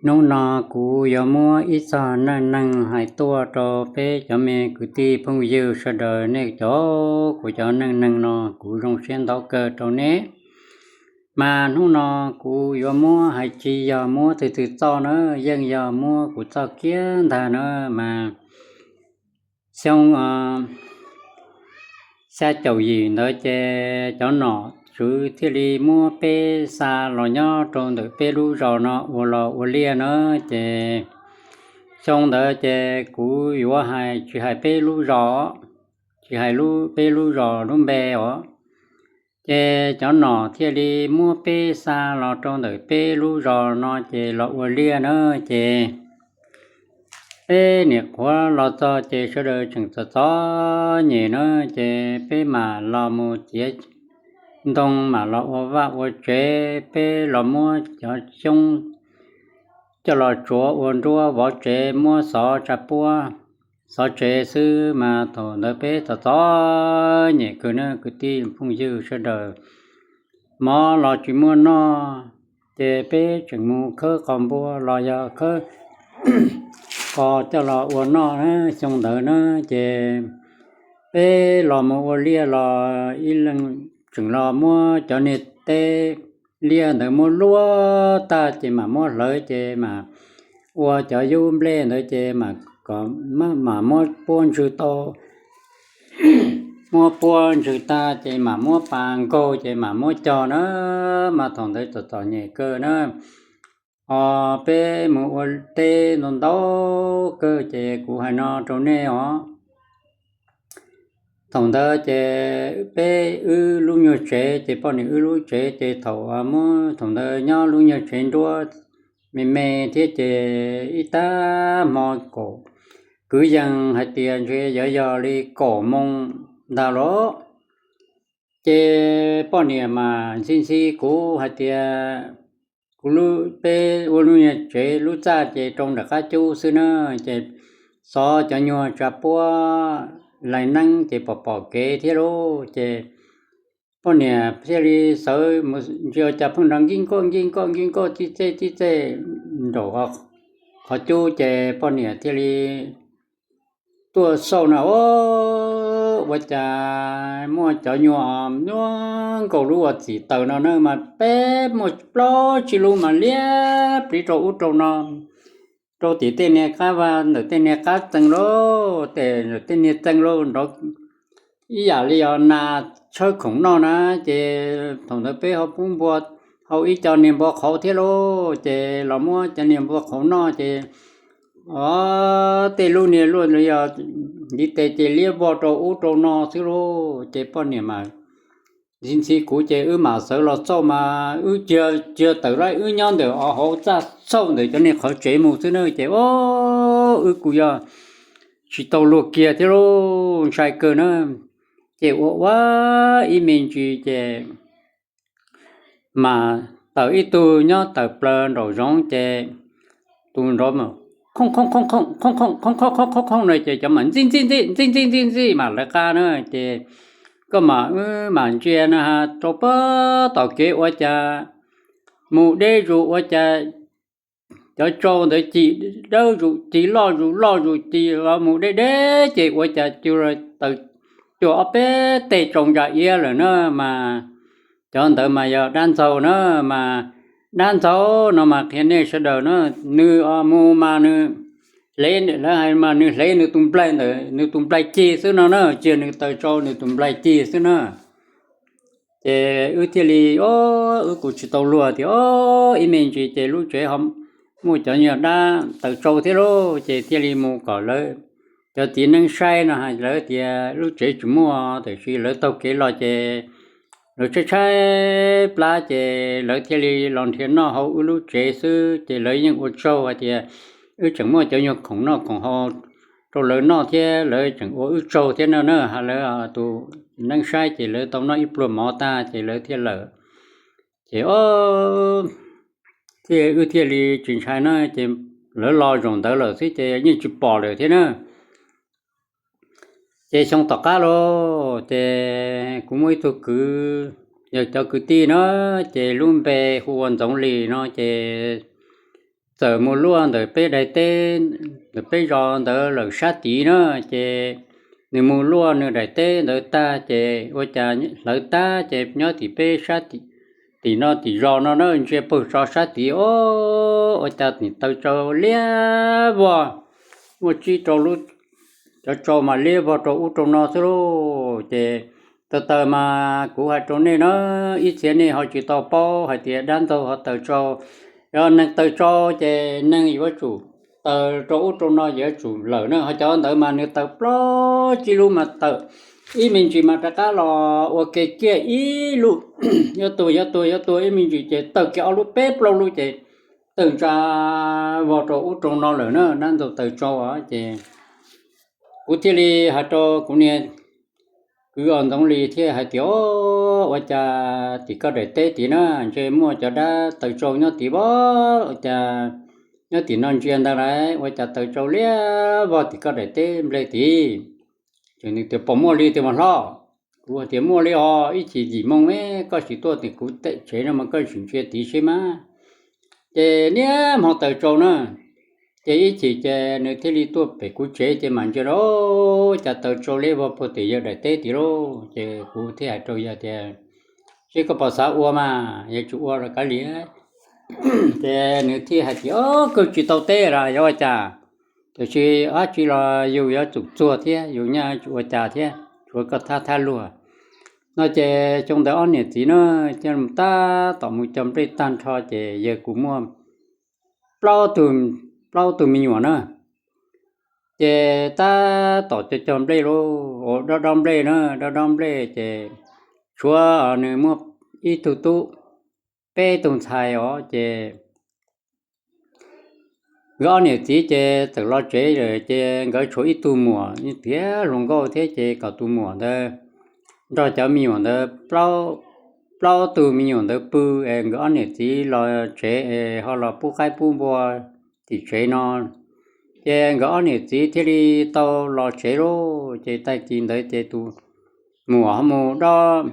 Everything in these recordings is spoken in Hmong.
Hnub no kuv yuav muab ib txog neej neeg hais tuaj rau peb cov me kwv tij phooj ywg sawv daws nej cov, kuv cov neej neeg no kuv zoo siab ntau kawg rau neb. Mas hnub no kuv yuav muab hais tsis yog muab twg twg txoj na, yeej yog muab kuv txoj kiag ntag na. Mas xyoo xya caum yim ntawd ces cov nom tswv thiaj li muab peb xa los nyob rau ntawm peb lub zos no ua los ua liaj na. Ces xyoo ntawd ces kuv yuav hais tsis hais peb lub zos, tsis hais peb lub zos lub npe os. Ces cov nom thiaj li muab peb xa los rau ntawm peb lub zos no ces los ua liaj na. Ces peb niam qhuav los txog ces sawv daws tseem txom txom nyem na, ces peb mam los mus txiav ntoo mam los ua vaj ua tsev, peb los muab cov xyoob coj los tsuav ua nruab vov tsev, muab xov tsa puab xov tsev xwb. Mas thaum ntawd peb txom txom nyem kawg na kwv tij phooj ywg sawv daws, mov los tsis muaj noj, ces peb tseem mus khawb qos npua los yog khawb qos coj los ua noj na. Xyoo ntawd na ces peb los mus ua liaj los ib leeg tseem los muab cov niag teb liaj ntawd muab luaj tag ces mam muab hlawv ces mam ua cov yub nplej ntawd ces mam muab puab ntswg tau, muab puab ntswg tag ces mam muab pas nkaug ces mam muab cog na. Mas thaum ntawd txom txom nyem kawg na, ho peb mus ua teb ntau ntau kawg ces kuv hais no rau nej os. Thaum ntawd ces peb wb lub nyuag tsev ces poj niam wb lub tsev ces thaum muab thaum ntawd nyob lub nyuag tsev nruab me me thiab ces ib tag hmo kaum, kwv yees hais tias ntshe yuav yog li kaum moos ntag los, ces poj niam mas ntxhi ntxhi kuv hais tias kuv, peb ua lub nyuag tsev lub txaj ces rau nram qab cub xwb na, ces xov cov nyuag tsa puab lais neeb ces pom pom kev thiab lauj. Ces poj niam thiaj li sawv mus ntsia cas pheej nrov nkij nkoj nkij nkoj nkij nkoj tib txej tib txej nraum qhov cub ces poj niam thiaj li tuaj xauj na, o, ua cas muaj cov nyuag nyuaj nkaus lub uas txim taws no na mas peb muaj plaub tsib lub mas liab pliv rau ub rau no, rau tim tej niag qab vaj ntawm tej niag qab txee lauj, tes tej niag txee lauj nrov ib yam li os nas tshawb khoom noj na. Ces thaum ntawd peb ho pub npua, hau ib co niag npua qhauv thiab lauj, ces los muab cov niag npua qhauv noj ces o, tej lub niag luaj li os ntiv tes ces liab vog rau ub rau no xwb lauj. Ces poj niam mas ntxhi ntxhi kuv ces wb mam sawv los xauj mas wb cia tawm laij wb nyob ntawm o hauv txaj xauj ntawm cov niag qhov tsev mus xwb na ces o, wb kuj yog tsis tau luag kiag thiab lauj, ntshai kawg na. Ces ua ua ib me ntsis ces mas tawm ib tug nyob tawm plaws nraum zoov ces tus nrov mas khooj khooj khooj khooj khooj khooj khooj khooj khooj khooj khooj no ces cov mas ntxij ntxij ntxij ntxij ntxij ntxij ntxij mas lawv qab na. Ces koj mam wb mam ntsia na ha rau puag tom kev ua cas mus deb zus ua cas cov tsau ntawd ci dawb zus ci loj zus loj zus ci los mus deb deb ces ua cas taws cuag ob peb teg tsau ntsa iab lawm na. Mas cov ntawd mas yog dab ntxaug na, mas dab ntxaug no mas qhia nej sawv daws na, nws mus mas nws hle, lawv hais mas nws hle nws tus nplaig ntawm nws tus nplaig cig xwb no na, tsis yog nws taws tsau, nws tus nplaig cig xwb na. Ces wb thiaj li, o, wb kuj tsis tau luag tias o, ib me ntsis ces lub tsev ho muaj cov nyuag dab taws tsau thiab lauj, ces thiaj li mus kom lawv cov txiv neeb saib no hais lawv tias lub tsev tsis muaj, tiam sis lawv taug kev los ces lawv tshaib tshaib plab ces lawv thiaj li los nrhiav noj hauv wb lub tsev xwb, ces lawv yeej ua tsaug hais tias wb tseem muaj cov nyuag khoom noj khoom haus rau lawv noj thiab lawv tseem ua wb tsaug thiab no na. Hais lawv tus neeb saib ces lawv tau noj ib pluag mov tag ces lawv thiaj lawm. Ces o, thiaj wb thiaj li tsis ntshai na, ces lawv los zaum ntawd lawm xwb ces yeej tsis pom lawm thiab na. Ces xyoo tom qab los ces kuv muaj ib tug kwv, yog cov kwv tij na, ces lub npe hu ua Ntxoov Lis no ces txawm mus luaj ntawm peb daim teb, ntawm peb zos ntawd lawm sab tid na, ces nws mus luaj nws daim teb ntawd tag ces ua cas hlawv tag ces nyob tim peb sab tim no tim zos no na, ntsia pawg tso sab tid, o, ua cas nim taws tsau liab vog, muaj tsib rau lub, cov tsau mas liab vog rau ub rau no xwb lauj. Ces taws taws mas kuv hais rau nej na, ib txhia nej ho tsis tau paub hais tias dab ntxaug ho taws tsau. Yog neeg taws tsau ces neeg yuav tsum taws rau ub rau no yuav tsum lawm na, ho cov ntawd mas nws taws plaub tsib lub mas tawm ib me ntsis mas rov qab los ua ke kiag ib lub, yuav tuag yuav tuag yuav tuag ib me ntsis ces tawg kiag ob lub peb plaub lub ces tawg ntsa vog rau ub rau no lawm na, dab ntxaug taws tsau os. Ces kuv thiaj li hais rau kuv niag kwv Os Ntxoov Lis thiaj hais tias, O, ua cas tim koj daim teb tid na ntshe muaj cov dab taws tsau nyob tid vog, ua cas nyob tim no ntsia ntag lauj, ua cas taws tsau liab vog tim koj daim teb nplej tid? Ces nws tias, Puas muaj li tiag mas hlob? Kuv tias, Muaj li os, ib chim yim moo koj sim tuaj tim kuv tsev no mas koj sim ntsia tid seb mas. Ces niaj hmo taws tsau na, ces ib chim ces nws thiaj li tuaj pem kuv tsev ces mam ntsia rau cas taws tsau liab vog puag tim yawg daim teb tid lauj. Ces kuv thiaj hais rau yawg tias, Seb koj puas xav ua mas, yog tsis ua los kav liam. Ces nws thiaj hais tias, O, koj tsis tau teb los yuav ua cas? Tiam sis dab tsi los yus yuav tsum txuag thiab, yus nyaj tsis ua cas thiab, tsuav koj thab thab luag. No ces xyoo ntawd ob niam txiv na, tab tom mus cog nplej tag nrho ces yawg kuj muaj plaub tug me nyuam na. Ces tab tom cog cog nplej lauj, dob dob nplej na, dob dob nplej ces tshuav nws muaj ib tug tub, peb tug ntxhais os. Ces nkawd ob niam txiv ces txawm los tsev lawm ces nkawd tshuav ib tug muam tiav hluas nkauj thiab ces kom tus muam ntawd nrog cov me nyuam ntawd, plaub tug me nyuam ntawd pw es nkawd ob niam txiv los tsev es ho los pub qaib pub npua tim tsev no. Ces nkawd ob niam txiv thiaj li tau los tsev lauj. Ces tag kis ntawd ces tus muam ho mus dob,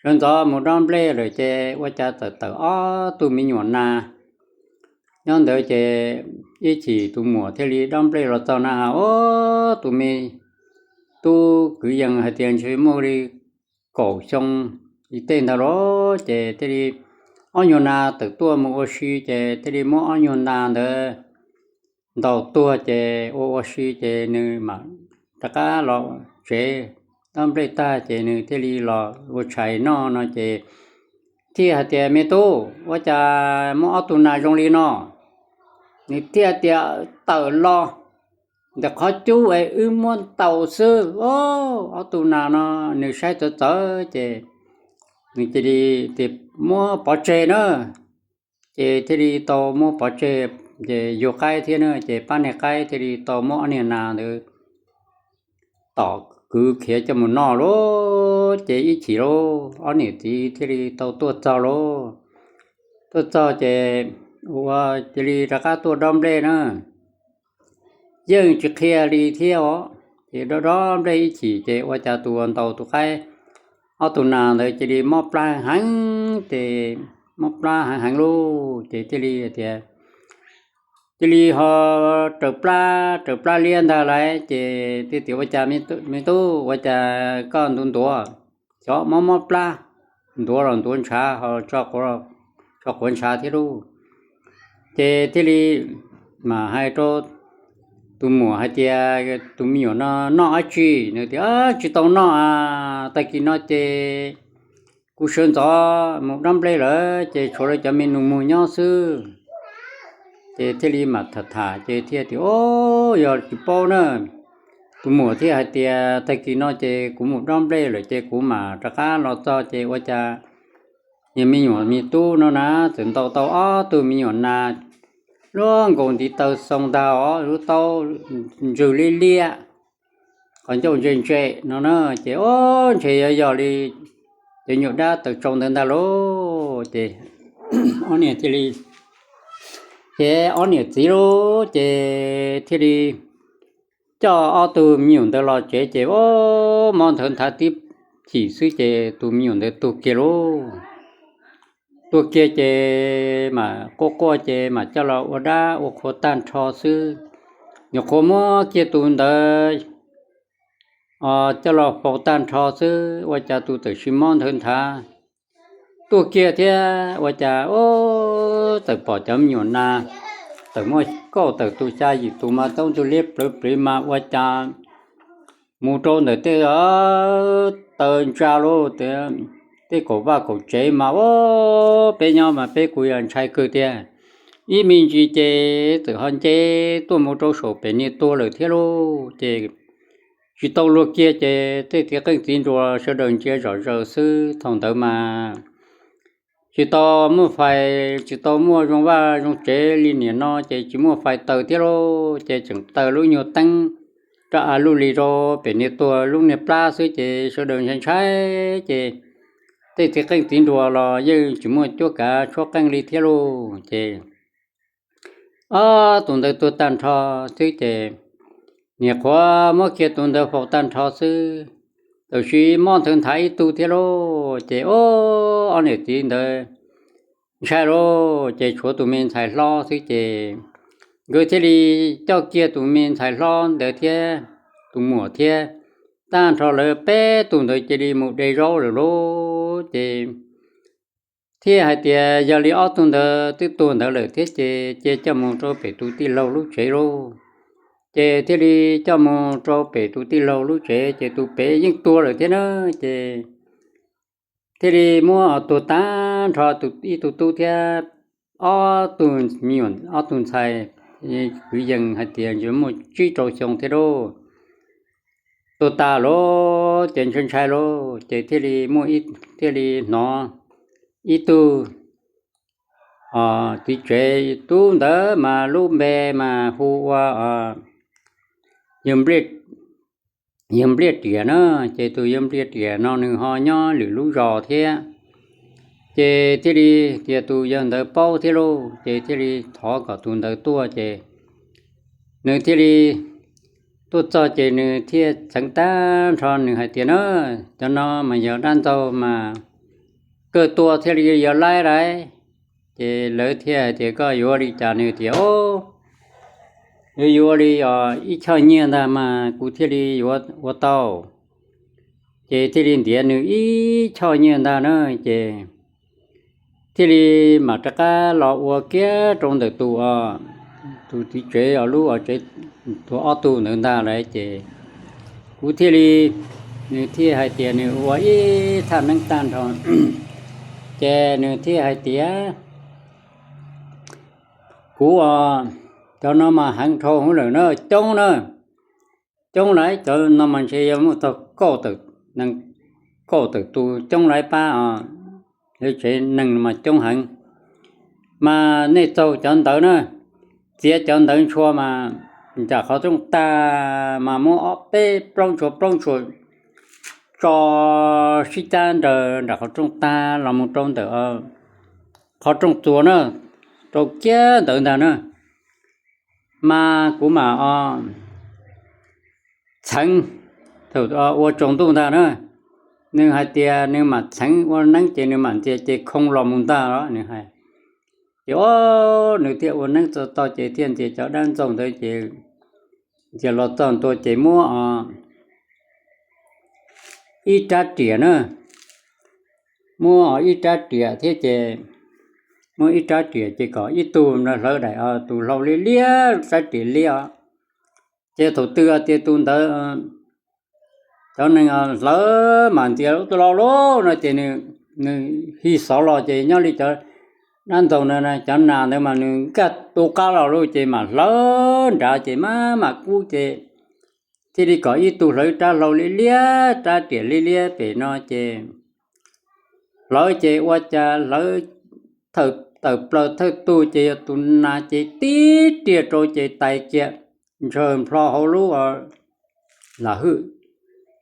sawv ntxov mus dob nplej lawm ces ua cas txawm tawm ob tug me nyuam nas nyob ntawd. Ces ib chim tus muam thiaj li dob nplej los txog na, o, tus me tub kwv yees hais tias ntshe muaj li kaum xyoo li tej ntawd lauj. Ces thiaj li ob nyuag nas tawm tuaj mus ua si ces thiaj li muab ob nyuag nas ntawd ntaus tuag ces ua ua si ces nws mam rov qab los tsev dob nplej tag ces nws thiaj li los ua tshais noj no ces thiaj hais tias, Me tub, ua cas muab ob tug nas zoo li no? Nws thiaj tias, Tawm los ntawm qhov cub es wb muab ntaus xwb. Ob tug nas no nws saib txawv txawv ces nws cia li tias muab pov tseg na. Ces thiaj li tau muab pov tseg, ces yug qaib thiab na, ces pab niag qaib thiaj li tau muab ob niag nas ntawd tom kwv khiav coj mus noj lauj. Ces ib chim lauj, ob niam txiv thiaj li tau tuaj txog lauj. Tuaj txog ces ua cia li rov qab tuaj dob nplej na, yeej tsis qhia li thiab os. Ces dob dob nplej ib chim ces ua cas tus uas ntaus tus qaib ob tug nas ntawd cia li mob plab heev, ces mob plab heev heev lauj. Ces thiaj li tias, cia li ho raws plab, raws plab liab ntag lauj. Ces thiaj tias, Ua cas me tub, ua cas koj ntuav ntuav, xyov mob mob plab, ntuav los ntuav ntshav ho tso quav ntshav thiab lauj. Ces thiaj li mas hais rau tus muam hais tias, Tus me nyuam no noj dab tsi? Nws tias, Tsis tau noj a, tag kis no ces kuv sawv ntxov mus dob nplej lawm ces tshuav lawv cov me nus muag nyob xwb. Ces thiaj li mam tham tham ces thiaj tias, O, yog tsis paub na. Tus muam thiaj hais tias, Tag kis no ces kuv mus dob nplej lawm ces kuv mam rov qab los txog ces ua cas niag me nyuam me tub no na txawm ntaus tau ob tug me nyuam nas luaj nkaus ntiv taw xoo ntag os, lub taub ntswg liab liab, qhov ncauj ntse ntse no na. Ces, O, ntshe yuav yog li cov nyuam dab taws tsau ntawd ntag lauj. Ces ob niam txiv li, ces ob niam txiv lauj, ces thiaj li coj ob tug me nyuam ntawd los tsev ces, O, mob nthawv nthav tib chim xwb ces tus me nyuam ntawd tuag kiag lauj. tuag kiag ces mam quaj quaj ces mam coj los ua dab ua qhua tag nrho xwb. Nyuam qhuav muab kiag tus ntawd coj los faus tag nrho xwb ua cas tus txawm sis mob nthawv nthav tuag kiag thiab ua cas, o, txawm pom cov me nyuam nas txawm muaj kauj tawm tus xya yim tus mas taub ntug liab plawv pliv mas ua cas mus rau ntawm tej taw ntsa lauj, tej kaum vaj kaum tsev mas, o, peb nyob mas peb kuj yog ntshai kawg tiag. Ib me ntsis ces txawm ho nce tuaj mus rau saum pem niag tuag lawm thiab lauj. Ces tsis tau luag kiag ces tej txiv qeej txiv nruas sawv daws ntsia zom zaws xwb. Thaum ntawd mas tsis tau muaj fais, tsis tau muaj zoo vaj zoo tsev li niam no ces tsis muaj fais taws thiab lauj, ces tseem taws lub nyuag teeb rau av luj li rau pem niag tuag lub niag plab xwb ces sawv daws ntshai ntshai ces tej txiv qeej txiv nruas los yeej tsis muaj cuab kav tshuab qeej li thiab lauj. Ces ob tug ntawd tuag tag nrho xwb ces nyuam qhuav muab kiag tus ntawd faus tag nrho xwb, tab sis mob nthawv nthav ib tug thiab lauj. Ces ob niam txiv ntawd ntshai lauj, ces tshuav tus me ntxhais hlob xwb ces nkawd thiaj li coj kiag tus me ntxhais hlob ntawd thiab tus muam thiab tag nrho lawv peb tug ntawd cia li mus de zaub lawm lauj. Ces thiaj hais tias yog li ob tug ntawd twb tuag ntawd lawm thiab ces cia coj mus rau pem tus tij laug lub tsev lauj. Ces thiaj li coj mus rau pem tus tij laug lub tsev ces tus pem yeej tuag lawm thiab na. Ces thiaj li muab tuag tag nrho ib tug tub thiab ob tug me nyuam, ob tug ntxhais kwv yees hais tias ntshe muaj tsib rau xyoo thiab lauj. Tuag tas lauj ces ntshai ntshai lauj ces thiaj li muaj, thiaj li hnov ib tug txiv tsev, tub ntawd mas lub npe mas hu ua yawg Npliaj Riam na. Ces tus yawg Npliaj Riam no nws ho nyob lwm lub zos thiab. Ces thiaj li tias tus yawg ntawd paub thiab lauj, ces thiaj li thov kom tus ntawd tuaj. Ces nws thiaj li tuaj txog ces nws thiaj txheev tag nrho, nws hais tias na, cov no mas yog dab ntxaug mas kawg tua thiaj li yog laib lauj. Ces lawv thiaj hais tias koj yuav li cas? Nws tias, o, yuav yuav li os ib choj nyiaj ntag mas kuv thiaj li yuav ua tau. Ces thiaj li ntiav nws ib choj nyiaj ntag na. Ces thiaj li mam rov qab los ua kiag rau ntawm tus, tus txiv tsev os, lub tsev, tus ob tug ntawd ntag lauj. Ces kuv thiaj li, nws thiaj hais tias nws ua ib thaj neeb tag nrho. Ces nws thiaj hais tias, kuv os, cov no mas heev dhau hwv lawm na, coob na, coob lauj, cov no mas ntshe yuav muaj txog kaum tawm tus, coob lauj pab os, lawv tsev neeg mas coob heev. Mas nej txaug cov ntawd na, txiav cov ntawd ntshua mas nram qhov rooj tag mas muab ob peb plaub ntshua plaub ntshua tso sib cab nraws nram qhov rooj tag los mus rau ntawm qhov rooj txuas na, rau kiag ntawd ntag na. Mas kuv mam txheev, thaum ua tsaus ntuj ntag na, nws hais tias nws mam txheev ua neeb ces nws mam ntxias ces khoo los mus ntag los nws hais. Ces o, nws thiaj ua neeb txog tau ces thiaj ntxias cov dab ntxaug ntawd ces ntxias los txog ntua ces muab ib rab riam na, muab ib rab riam thiab ces, muab ib rab riam ces kom ib tug hlawv daim, tus hlau liab liab, rab riam liab os. Ces thaum twg tias tus ntawd cov neeg hlawv mas ntxias los lauj no ces nws hi xov los ces nyob li cov dab ntxaug ntawd, cov nas ntawd mas nws nkag tu qab los lauj ces mam hlawv nrad ces maj mam kub ces thiaj li kom ib tug hlawv rab hlau liab liab, rab riam liab liab pem no ces hlawv ces ua cas hlawv tawm plaws thawj tug ces yog tus nas ces tib riam rau ces tais kiag ntshaw nplho hauv lub lam hwj,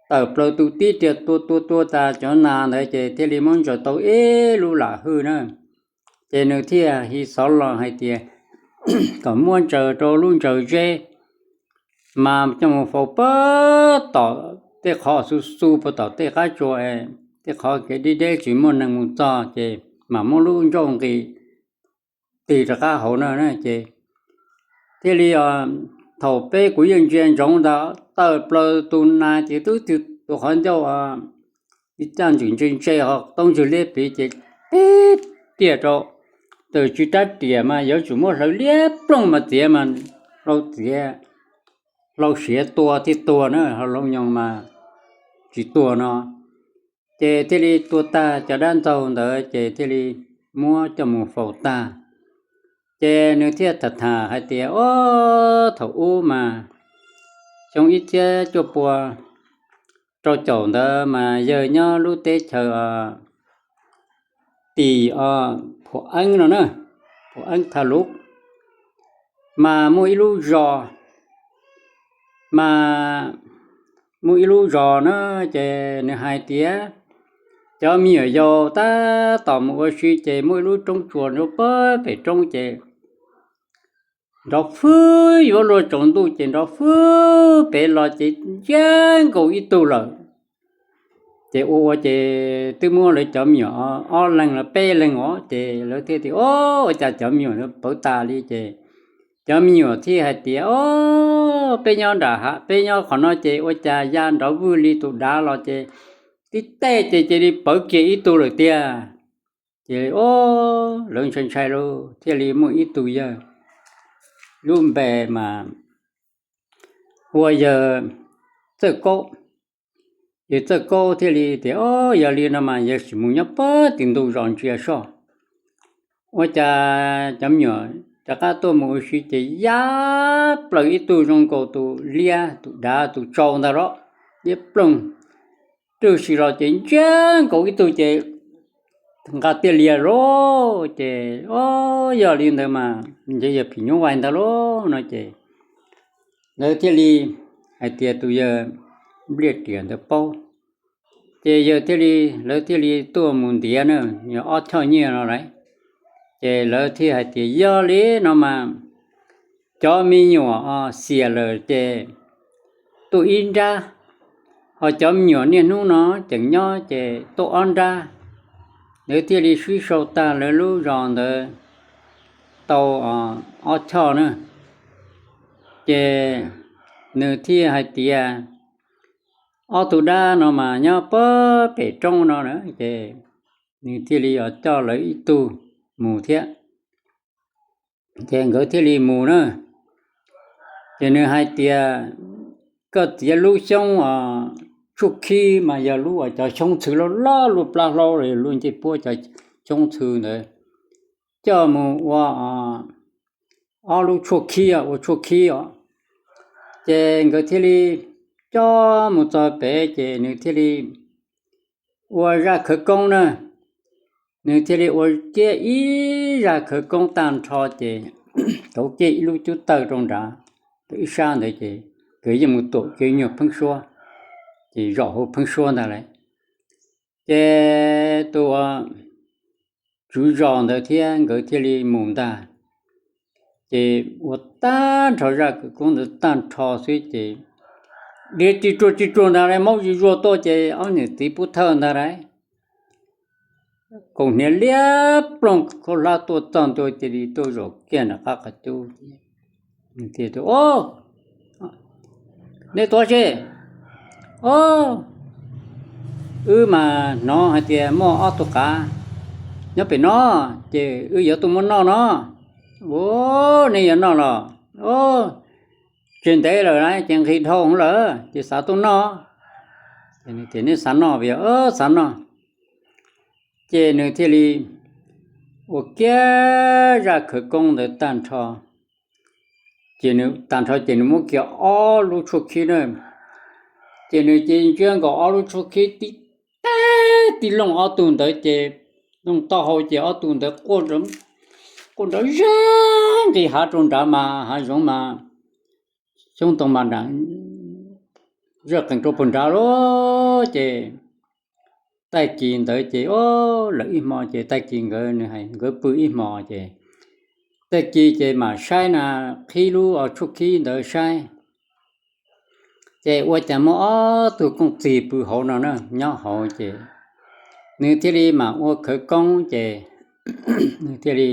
tawm plaws tus tib riam tua tua tua tas cov nas ntawd ces thiaj li muab ntsaws tau ib lub lam hwj na. Ces nws thiaj hi xov los hais tias kom muab ntsaws rau lub ntsaws zeb mas coj mus faus puag tom tej qhov xu xu puag tom tej qab tsua, tej qhov kev deb deb tsis muaj neeg mus txog ces mam muab lub ntsauj nqis tig rov qab hauv na. Ces thiaj li thaum peb kuv yeej ntsia ntsoov ntawd tawm plaws tus nas ces twb tus qhov ncauj caj ntxwm ntse ntse ho taub ntswg liab pliv ces peb tiag rau, tam sim rab riam mas yuav tsum muab hlawv liab ploog mas txiav mas hlau txiav, hlau siav tua thiaj tuag na, hlau nyoos mas tsis tuag no. Ces thiaj li tua tag cov dab ntxaug ntawd ces thiaj li muab coj mus faus tag. Ces nws thiaj tham tham hais tias, Ob, thaum ub mas xyoo ib txhiab cuaj pua rau caum ntawd mas yawg nyob lub teb chaws tim Phuam Eeb no na, Phuam Eeb Tha Luv, mas muaj ib lub zos, mas muaj ib lub zos na, ces nws hais tias cov me nyuam yaus tab tom mus ua si ces muaj ib lub roob tsuas nyob pem roob ces nrov fwb yuav luag tsaus ntuj ces nrov fwb pem los ces ncaj nkaus ib tug lawm. Ces ua ua ces twb muab lawv cov me nyuam ob leeg los peb leeg os, ces lawv thiaj tias, Ob, ua cas cov me nyuam pawv tas li? Ces cov me nyuam thiaj hais tias, Ob, peb nyob nram hav, peb nyob qhov no ces ua cas ya nrov vwj li tus dav los ces tib teg ces cia li pawv kiag ib tug lawm tiag. Ces ob, lawv ntshai ntshai lauj, thiaj li muaj ib tug yawg lub npe mas ua yawg Txawj Kaub. Yawg Txawj Kaub thiaj li tias, Ob, yog li no mas yawg sim mus nyob puag tim ntug zos ntsia soj. Ua cas cov me nyuam rov qab tuaj mus ua si ces ya plaws ib tug zoo nkaus tus liab, tus dav, tus tsau ntag los, liab ploog. Twb sim los ces ntsia nkaus ib tug ces nqa tiaj lias lauj. Ces ob, yog li ntawd mas ntshe yog phim nyuj vais ntag lauj no ces lawv thiaj li hais tias tus yawg Npliaj Riam ntawd paub. Ces yawg thiaj li, lawv thiaj li tuaj mus ntiav na, yog ob choj nyiaj no lauj. Ces lawv thiaj hais tias, Yog li no mas cov me nyuam xiam lawm ces tuaj ib nrab, ho cov me nyuam niaj hnub no tseem nyob ces tuaj ob nrab. Lawv thiaj li sib sau tag lawv lub zos ntawd tau ob choj na. Ces nws thiaj hais tias, Ob tug dab no mas nyob puag pem roob no na. Ces nws thiaj li coj lawv ib tug mus thiab. Ces nkawd thiaj li mus na. Ces nws hais tias, Koj txiav lub xyoob tshuaj khib mas yog lub uas cov xyoob txhw loj loj luaj plab hlaub los yog luaj ncej puab cov xyoob txhw ntawd coj mus ua ob lub tshuaj khib, ua tshuaj khib os. Ces nkawd thiaj li coj mus txog pem ces nws thiaj li ua zaj khawv koob na. Nws thiaj li ua kiag ib zaj khawv koob tag nrho ces tauv kiag ib lub cub tawj rau nrad, rau ib sab ntawd ces nkawd yeej mus tuam kiag nyuag pheeb suab, ces zaum hauv pheeb suab ntag lauj. Ces tus tswv zos ntawd thiab nkawd thiaj li mus ntag. Ces ua tag nrho zaj khawv koob ntawd tag nrho xwb ces dhia ris ruag ris ruag ntag lauj, maub zuj zuag tuaj ces ob niam txiv pub thawj ntag lauj. Kaus hniav liab ploog khaub hlab tuaj txog ntua cia li tuaj zaum kiag nram qab qhov cub. Nej tuav si. Ob, wb mas hnov hais tias muaj ob tug qav nyob pem no, ces wb yuav tuaj muab noj no. Ua, nej yuav noj los? Ua, tseg ntev lawm na, ces nqhis dhau lawm ces xav tuaj noj. Ces nej xav noj puas yog? Xav noj. Ces nws thiaj li ua kiag zaj khawv koob ntawd tag nrho. Ces nws tag nrho ces nws muab kiag ob lub tshuaj khib na. Ces nws cia li ntsiab nkaus ob lub tshuaj khib tib teg tib looj ob tug ntawd ces looj taub hau ces ob tug ntawd quaj nrov zaj nqis hav rau nrad mas hav zoov mas xyoob ntoo mas zaj qees rau puag nrad lauj. Ces tag kis ntawd ces ob, lawm ib hmo ces tag kis nkawd, nws hais nkawd pw ib hmo ces tag kis ces mam saib na, qhib lub tshuaj khib ntawd saib. Ces ua cas muaj ob tug kooj txig pw hauv no na, nyob hauv ces nws thiaj li mam ua khawv koob ces thiaj li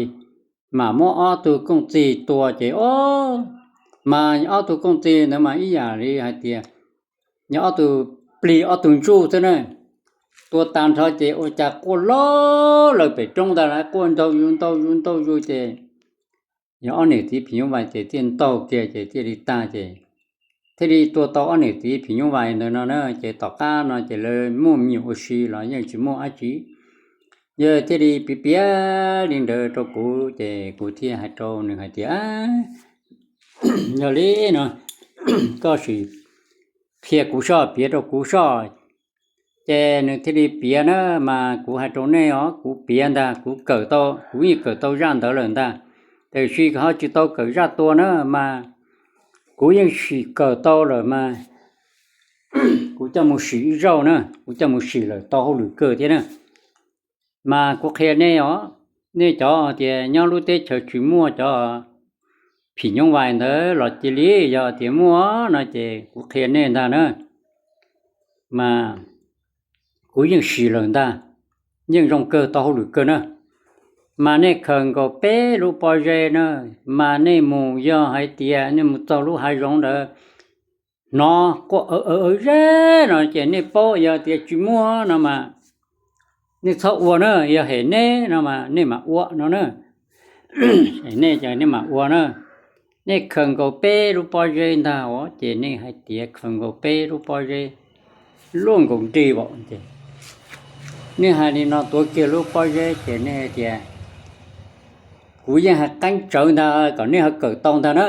mam muab ob tug kooj txig tua ces o, mas ob tug kooj txig ntawd mas ib yam li hais tias yog ob tug plig ob tug ntsuj xwb na. Tua tag nrho ces ua cas quaj loj lawm pem roob ntag lauj, quaj ntaug zuj ntaug zuj ntaug zuj ces yog ob niam txiv phim nyuj vais ces thiaj ntaug kiag ces thiaj li tag ces thiaj li tua tau ob niam txiv phim nyuj vais ntawd no na. Ces tom qab no ces lawv muaj me nyuam ua si los yeej tsis muaj dab tsi. Yog thiaj li piav piav li ntawd rau kuv ces kuv thiaj hais rau nws hais tias, yog li no koj sim qhia kuv soj, piav rau kuv soj. Ces nws thiaj li piav na, mas kuv hais rau nej os, kuv piav ntag, kuv kawm tau, kuv yeej kawm tau zaj ntawd lawm ntag, tiam sis ho tsis tau kawm zaj tua na, mas kuv yeej sim kawm tau lawm mas kuv coj mus sim ib zaug na, kuv coj mus sim lawm tau hauj lwm kawg thiab na. Mas kuv qhia nej os, nej cov tias nyob lub teb chaws tsis muaj cov phim nyuj vais ntawd los cia li, yog tias muaj no ces kuv qhia nej ntag na. Mas kuv yeej sim lawm ntag, yeej zoo kawg tau hauj lwm kawg na. Mas nej khaws nkaus peb lub pob zeb na, mas nej mus yog hais tias nej mus txog lub hav zoov ntawd hnov quaj aw aw aw zeb no ces nej paub, yog tias tsis muaj no mas nej txhob ua na, yog hem nej no mas nej mam ua no na. Nej ces nej mam ua na. Nej khaws nkaus peb lub pob zeb ntag os, ces nej hais tias khaws nkaus peb lub pob zeb luaj nkaus nrig vaum ces nej hais li no tuav kiag lub pob zeb ces nej hais tias, kuv yeej hais qeeb tsawv ntag kom nej ho kawm tau ntag na.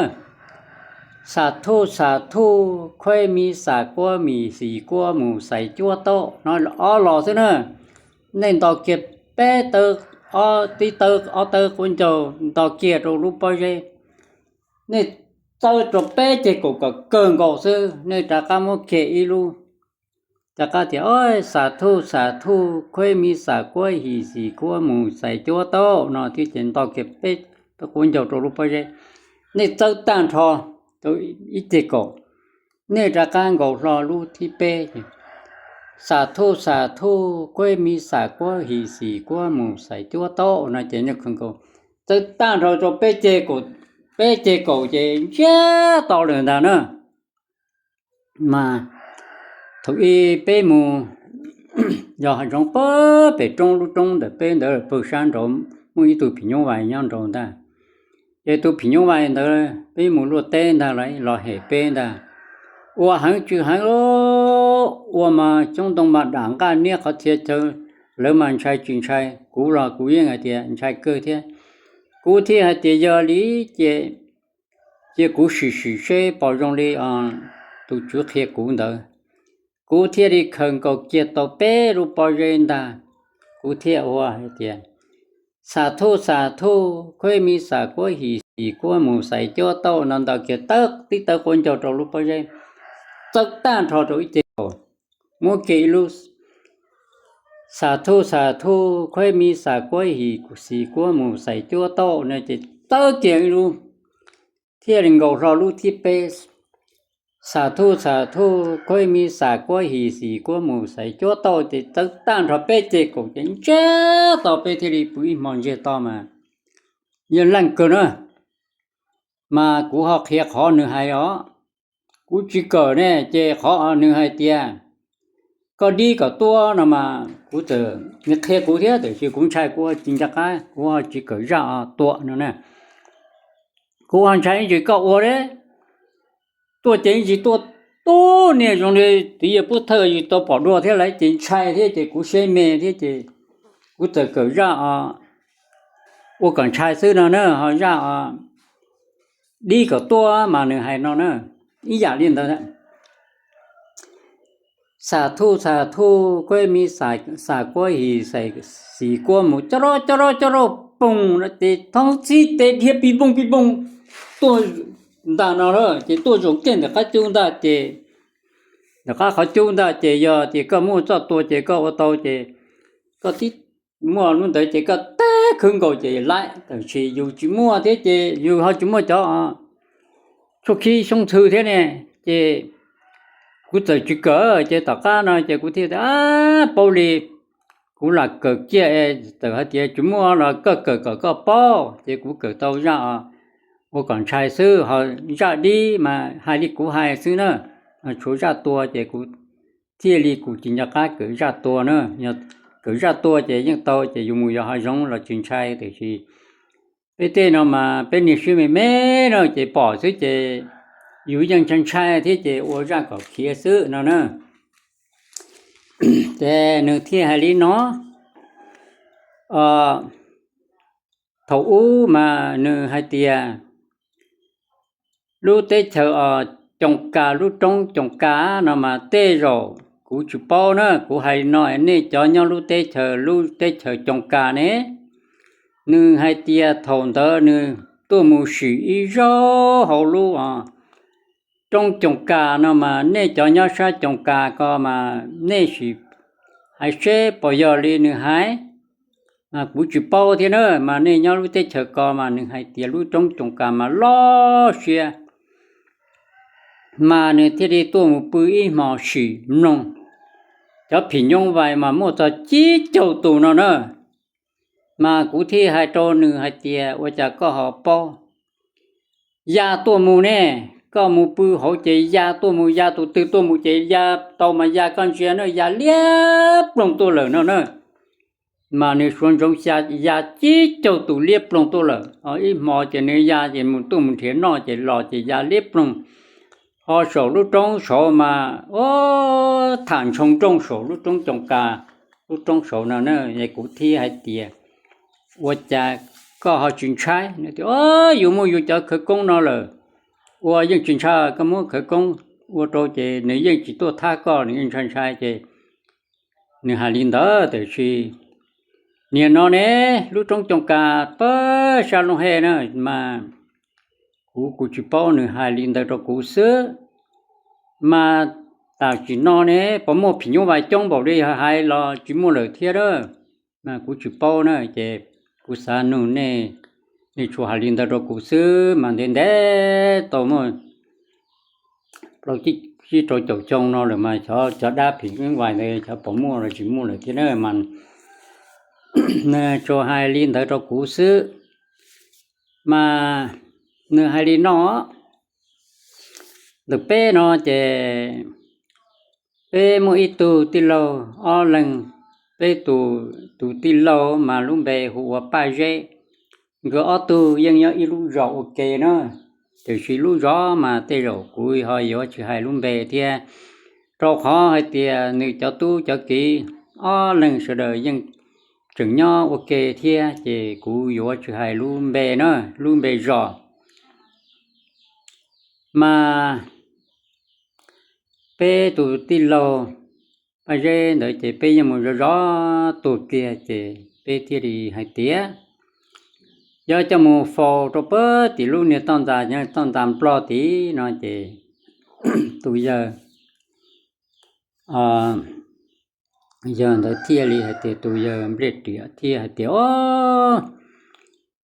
Xas thuj xas thuj khuej mi xas kuab mis xis kuab mus xais cuab tauj no ob los xwb na. Nej nto kiag peb tawb, tib tawb ob tawb quav ncaug nto kiag rau lub pob zeb. Nej txawb rau peb ceg kaum kom kawg nkaus xwb, nej rov qab muab kiag ib lub, rov qab tias, xas thuj xas thuj khuej mi xas kuab his xis kuab mus xais cuab tauj no thiab ces nto kiag peb tawb quav ncaug rau lub pob zeb. Nej txawb tag nrho rau ib ceg kaum, nej rov qab nkaus hlo lub thib peb, xas thuj xas thuj khuej mi xas kuab his xis kuab mus xais cuab tauj no ces nej khaws nkaus, txawb tag nrho rau peb ceg kaum, peb ceg kaum ces ntsiag to lawm ntag na. Mas thaum ub peb mus yos hav zoov pem roob, lub roob ntawm peb ntawd pawg sab nraud muaj ib tug phim nyuj vais nyob nraud ntag. Ces tus phim nyuj vais ntawd peb mus luaj teb ntag los los hem peb ntag. Ua heev tsw heev, ua mas xyoob ntoo mas dam nqaj niab qhov txhia chaw, lawv mas ntshai tsis ntshai, kuv los kuv yeej hais tias ntshai kawg thiab. Kuv thiaj hais tias yog li ces cia kuv sim sim seb pom zoo li tus tswv qhia kuv ntawd. Kuv thiaj li khaws nkaus kiag tau peb lub pob zeb ntag. Kuv thiaj ua hais tias, xas thuj xas thuj khuej mi xas kuab his xis kuab mus xais cuab tauj no nto kiag tib tawb quav ncaug rau lub pob zeb, txawb tag nrho rau ib ceg kaum, muab kiag ib lub, xas thuj xas thuj khuej mi xas kuab his xis kuab mus xais cuab tauj no ces txawb kiag ib lub, thiaj li nkaus hlo lub thib peb, xas thuj xas thuj khuej mi xas kuab his xis kuab mus xais cuab tauj ces txawb tag nrho peb ceg kaum ces ntsiag to, peb thiaj li pw ib hmo ntsiag to mas yog leej kawg na. Mas kuv ho qhia qhov nws hais os, kuv tsis kawm ne ces qhov nws hais tias koj dib kom tuaj no mas kuv txawm, nws qhia kuv thiab tiam sis kuv ntshai, kuv tsis nco qab, kuv ho tsis kawm zaj tua no na. Kuv ho ntshai ib ntsis koj ua li tuaj ces ib ntsis tuaj tub niag zoo li txiv yawg pub thawj yus tau pom dua thiab lawm ces ntshai thiab ces kuv siab me thiab ces kuv txawm kawm zaj ua kom ntshai xwb no na, ho zaj dib kom tuaj mas nws hais no na, ib yam li ntawd. Xas thuj xas thuj khuej mi xas kuab his xis kuab mus coj rau coj rau coj rau poog no ces thoob txhib tes dhia pis poog pis poog tuaj ntag no lawm ces tuaj zaum kiag ntawm qab cub ntag ces, ntawm qab qhov cub ntag ces yog tias koj muaj txoj tua ces koj ua tau ces koj tib muaj lub ntawd ces koj teb khwv nkaus ces laim, tab sis yus tsis muaj thiab ces yus ho tsis muaj cov tshuaj khib xyoob ntxhw thiab ne, ces kuv txawm tsis kawm ces tom qab no ces kuv thiaj tias, paub li, kuv lam kawm kiag es txawm hais tias tsis muaj los koj kawm kom koj paub ces kuv kawm tau zaj ua kom ntshai xwb, ho zaj dib mas hais li kuv hais xwb na, tshuav zaj tua ces kuv thiaj li kuv tsis nco qab kawm zaj tua na. Kawm zaj tua ces yeej tau ces yus mus yos hav zoov los tsis ntshai, tiam sis peb tej no mas peb niag sib me me no ces pom xwb ces yus yeej ntshai ntshai thiab ces ua zaj kom khiav xwb no na. Ces nws thiaj hais li no, thaum ub mas nws hais tias lub teb chaws Coos Kas, lub roob Coos Kas no mas tej zaum kuv tsis paub na, kuv hais li no nej cov nyob lub teb chaws, lub teb chaws Coos Kas ne, nws hais tias thaum ntawd nws tuaj mus sim ib zaug hauv lub roob Coos Kas no mas nej cov nyob sab Coos Kas ko mas nej sim hais seb puas yog li nws hais. Kuv tsis paub thiab na, mas nej nyob lub teb chaws ko mas nws hais tias lub roob Coos Kas mas loj siab, mas nws thiaj li tuaj mus pw ib hmo sim mloog. Cov phim nyuj vais mas muaj txog tsib caug tus no na. Mas kuv thiaj hais rau nws hais tias ua cas koj ho paub ya tuaj mus ne? Koj mus pw hauv ces ya tuaj mus, ya tus twg tuaj mus ces ya tau mas ya, koj ntsia na, ya liab ploog tuaj lawm no na. Mas nws suav ntsoov xya ya tsib caug tus liab ploog tuaj lawm. Ib hmo ces nws ya ces mus tuaj mus nrhiav noj ces los ces ya liab ploog. Ho saum lub roob saud mas tham ntshoo nrooj saum lub roob Coos Kas, lub roob saud no na. Kuv thiaj hais tias ua cas koj ho tsis ntshai? Nws tias yus muaj yus cov khawv koob no lawm, ua yeej tsis ntshai, koj muab khawv koob ua rau ces nws yeej tsis tuaj thab koj, nws yeej ntshai ntshai ces nws hais li ntawd. Tiam sis nim no ne, lub roob Coos Kas pab sab Looj Hej na, mas kuv, kuv tsis paub, nws hais li ntawd rau kuv xwb. Mas tam sim no ne puas muaj phim nyuj vais coob npaum li hais los tsis muaj lawm thiab a. Mas kuv tsis paub na, ces kuv xav nug nej, nej tsuas hais li ntawd rau kuv xwb mas ntev ntev tau muaj plaub tsib rau caum xyoo no lawm mas xyov cov dab phim nyuj vais ntawd xyov puas muaj los tsis muaj lawm thiab na. Mas nws tsuas hais li ntawd rau kuv xwb. Mas nws hais li no, ntawm peb no ces peb muaj ib tug tij laug ob leeg, peb tus, tus tij laug mas lub npe hu ua Paj Zeb. Nkawd ob tug yeej nyob ib lub zos ua ke na, tiam sis lub zos mas tej zaum kuv ho yuav tsis hais lub npe thiab, rau qhov hais tias nws cov tub cov kiv ob leeg sawv daws yeej tseem nyob ua ke thiab ces kuv yuav tsis hais lub npe na, lub npe zos. Mas peb tus tij laug Paj Zeb ntawd ces peb yeej mus zov zov tuag kiag ces peb thiaj li hais tias yog coj mus faus rau pem tim lub niag toj ntxas, toj ntxas Nplog tid no ces tus yawg, yawg ntawd thiaj li hais tias, tus yawg Npliaj Riam thiaj hais tias, o,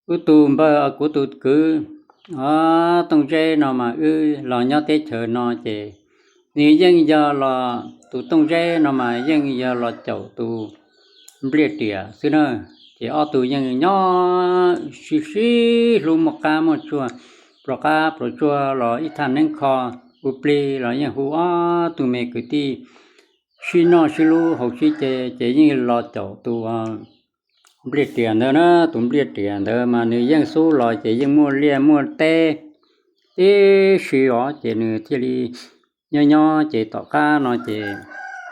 wb tus npawg, kuv tus kwv Tooj Zeb no mas wb los nyob teb chaws no ces nws yeej yog los, tus Tooj Zeb no mas yeej yog los caum tus Npliaj Riam xwb na. Ces ob tug yeej nyob sib sib hlub, muaj qab muaj tsuag, pluas qab pluas tsuag los ib thaj neeb kho, hu plig los yeej hu ob tug me kwv tij sib noj sib hlub haus sib ce, ces yeej los caum tus Npliaj Riam ntawd na. Tus Npliaj Riam ntawd mas nws yeej xub los ces yeej muaj liaj muaj teb tib si os, ces nws thiaj li nyob nyob ces tom qab no ces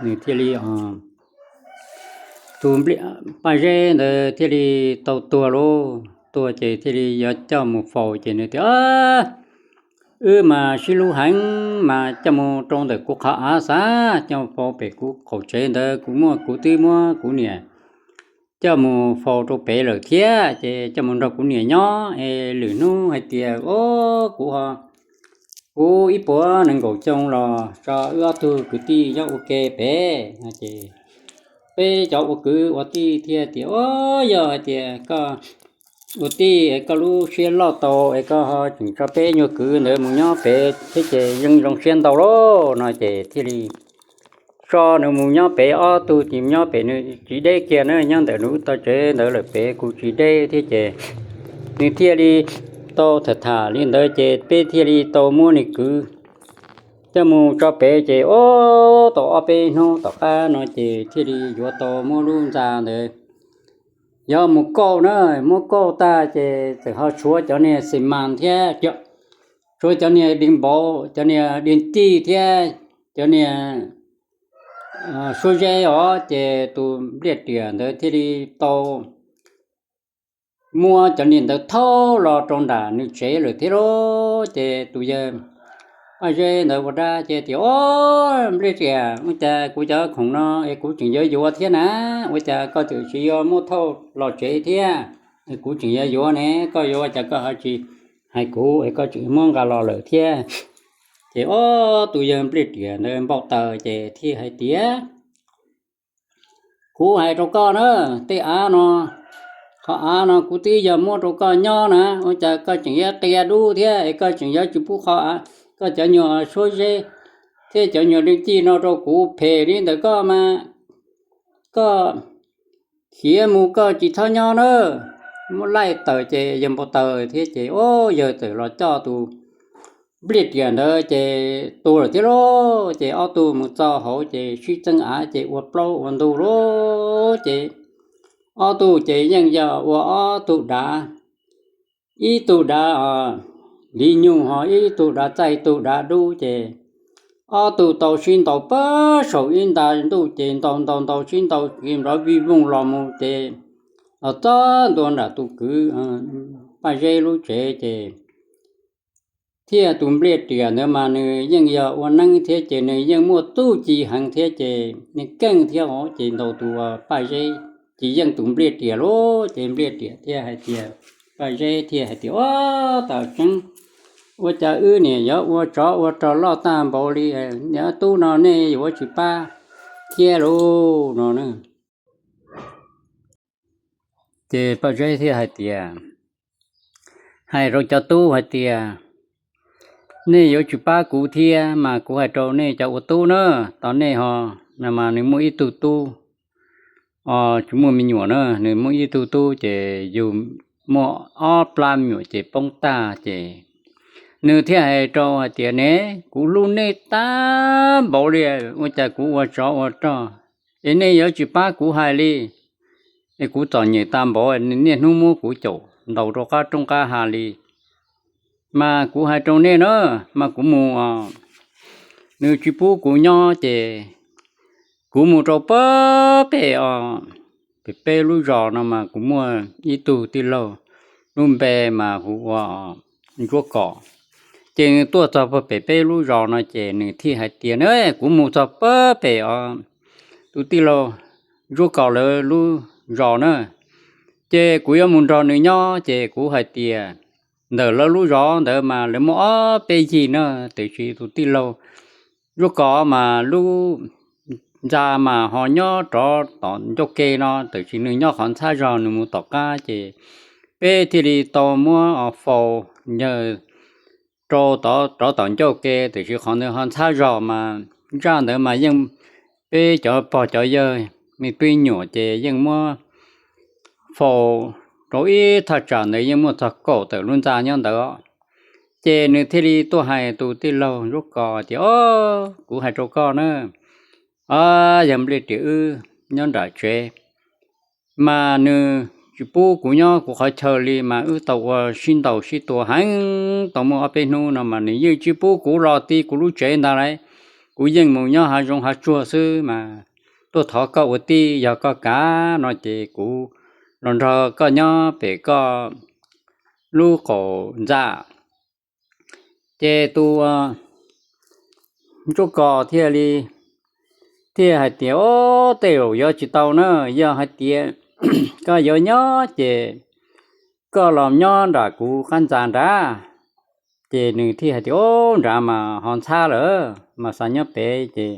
nws thiaj li, tus Paj Zeb ntawd thiaj li tau tuag lauj. Tuag ces thiaj li yuav coj mus faus ces nws tias, wb mas sib hlub heev mas coj mus rau ntawm kuv qhov av xav, coj mus faus pem kuv qaum tsev ntawd, kuv muaj, kuv twb muab kuv niam coj mus faus rau pem lawm thiab, ces coj mus nrog kuv niam nyob es lwm hnub hais tias, o, kuv ho, kuv ib puas nees nkaum xyoo los tso wb ob tug kwv tij nyob ua ke pem. Ces peb cov ua kwv ua tij thiaj tias, o, yog hais tias koj ua tij es koj lub siab loj tau es koj ho tseem tso peb nyuag kwv ntawd mus nyob pem thiab ces yeej zoo siab ntau lauj no ces thiaj li tso nws mus nyob pem, ob tug ces nyob pem, nws tsis deb kiag na, nyob ntawm nws tom tsev ntawd lawm pem kuv tsis deb thiab ces nws thiaj li tau tham tham li ntawd ces peb thiaj li tau muab nws kwv coj mus tso pem ces ob, tau ob peb hnub tom qab no ces thiaj li yuav tau muab lub ntxa ntawd yuav mus kauj na, muab kauj tag ces txawm ho tshuav cov niag xi mas thiab, tshuav cov niag dej npauv, cov niag dej tij thiab cov niag suab zeb os, ces tus npliaj riam ntawd thiaj li tau muab cov niag ntawd thauj los rau nram nws tsev lawm thiab lauj. Ces tus yawg Paj Zeb ntawd ua dab ces tias, Ob, npliaj riam, ua cas kuv cov khoom no es kuv tseem yuav yuav thiab na, ua cas koj tseem tsis yuav muab thauj los tsev thiab? Kuv tseem yuav yuav ne, koj yuav ua cas koj ho tsis hais kuv es koj tseem muab nqa los lawm thiab? Ces ob, tus yawg npliaj riam ntawd npau taws ces thiaj hais tias, Kuv hais rau koj na, tej av no, qhov av no kuv twb yog muab rau koj nyob na, ua cas koj tseem yuav qia dub thiab es koj tseem yuav tsis pub qhov av, koj cov nyuag suab zeb thiab cov nyuag dej tij no rau kuv? Phem li ntawm koj mas koj khiav mus, koj tsis txhob nyob na. Muab laij tawm ces yawg npau taws thiab ces ob, yawg txawm los coj tus npliaj riam ntawd ces tuag lawm thiab lauj. Ces ob tug mus txog hauv ces sib txeeb av ces ua plaub ua ntug lauj. Ces ob tug ces yeej yog ua ob tug dav, ib tug dav liv nyug ho ib tug dav txaij, ib tug dav dub ces ob tug tau sib ntaus pag saum ib nta ntuj ces ntaus ntaus ntaus sib ntaus nrov vij voog los mus ces los txog ntua nram tus kwv Paj Zeb lub tsev ces thiab tus npliaj riam ntawd mas nws yeej yog ua neeb thiab ces nws yeej muaj txuj ci heev thiab ces nws keej thiab os, ces ntaus tus Paj Zeb ces yeej tus npliaj riam lauj. Ces npliaj riam thiaj hais tias, Paj Zeb thiaj hais tias, Ob, tam tseeb ua cas wb niam yuav ua tsov ua rog loj tag npaum li, niam tub no nej yuav tsis pab thiab lauj no. Ces Paj Zeb thiaj hais tias, hais rau cov tub hais tias, Nej yuav tsis pab kuv thiab mas kuv hais rau nej cov ua tub na, tos nej ho, no mas nws muaj ib tug tub, tsis muaj me nyuam na, nws muaj ib tug tub ces yug muaj ob plab me nyuam ces poob tag ces nws thiaj hais rau hais tias, Ne, kuv hlub nej tag npaum li, ua cas kuv ua tsov ua rog es nej yuav tsis pab kuv hais li? Es kuv txom nyem tag npaum, niaj hnub muab kuv caum ntaus rau qab roob qab hav li. Mas kuv hais rau nej na, mas kuv mus, nws tsis pub kuv nyob ces kuv mus rau pag pem os, pem peb lub zos no mas kuv muaj ib tug tij laug, lub npe mas hu ua Ntsuab Kos. Ces nws tuaj txog pag pem peb lub zos no ces nws thiaj hais tias, Ne, kuv mus txog pag pem os, tus tij laug Ntsuab Kos lawv lub zos na, ces kuv yuav mus nrog nws nyob. Ces kuv hais tias, Ntawm lawv lub zos ntawd mas lawv muaj ob peb yig na, tiam sis tus tij laug Ntsuab Kos mas lub ntxa mas ho nyob rov tom ncauj ke no, tiam sis nws nyob qhov ntxhab zog, nws mus tom qab. Ces peb thiaj li tau muab faus ncaws rau rov tom ncauj ke, tiam sis qhov ntawd ho ntxhab zog mas zaj ntawd mas yeej peb cov pog cov yawg me tub me nyuam ces yeej muab faus rau ib thaj tsam ntawd yeej muaj txog kaum tawm lub ntxa nyob ntawd. Ces nws thiaj li tuaj hais tus tij laug Ntsuab Kos tias, Ob, kuv hais rau koj na, yog npliaj riam wb nyob nram tsev mas nws tsis pub kuv nyob kuv qhov chaw li mas wb tau ua sib ntaus sib tua heev tau muaj ob peb hnub no mas nws yeej tsis pub kuv los ti kuv lub tsev ntag lauj. Kuv yeej mus nyob hav zoov hav tsuag xwb mas tuaj thov koj ua tij, yog koj kam no ces kuv los nrog koj nyob pem koj lub qaum ntxa. Ces tus Ntsuab Kos thiaj li, thiaj hais tias, Ob, tej zaum yuav tsis tau na, yog hais tias koj yuav nyob ces koj los nyob nram kuv qab ntxa nrad. Ces nws thiaj hais tias, Ob, nrad mas ho ntxhab lawm mas xav nyob pem. Ces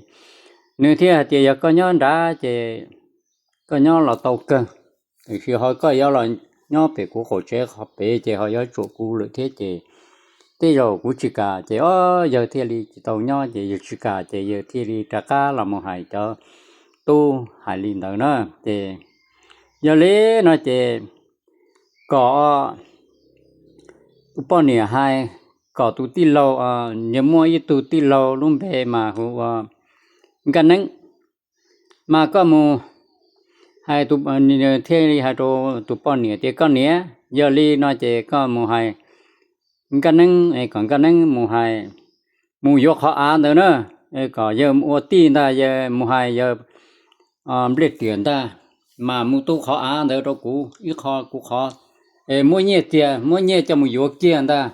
nws thiaj hais tias, Yog koj nyob nrad ces koj nyob los tau kawg, tiam sis ho koj yuav los nyob pem kuv qaum tsev qhov pem ces ho yuav tsum kuv lawm thiab. Ces tej zaum kuv tsis kam ces o, yawg thiaj li tsis tau nyob ces yawg tsis kam ces yawg thiaj li rov qab los mus hais cov tub hais li ntawd na. Ces yog li no ces kom tus poj niam hais kom tus tij laug, nws muaj ib tug tij laug lub npe mas hu ua Nkaj Neeb, mas koj mus hais, thiaj li hais rau tus poj niam tias koj niam, yog li no ces koj mus hais Nkaj Neeb, kom Nkaj Neeb mus hais, mus yuav qhov av ntawd na, kom yawg ua tij ntag, yawg mus hais yawg Npliaj Riam ntag, mas mus tu qhov av ntawd rau kuv ib qho kuv qhov, muab nyiaj tiag, muab nyiaj coj mus yuav kiag ntag,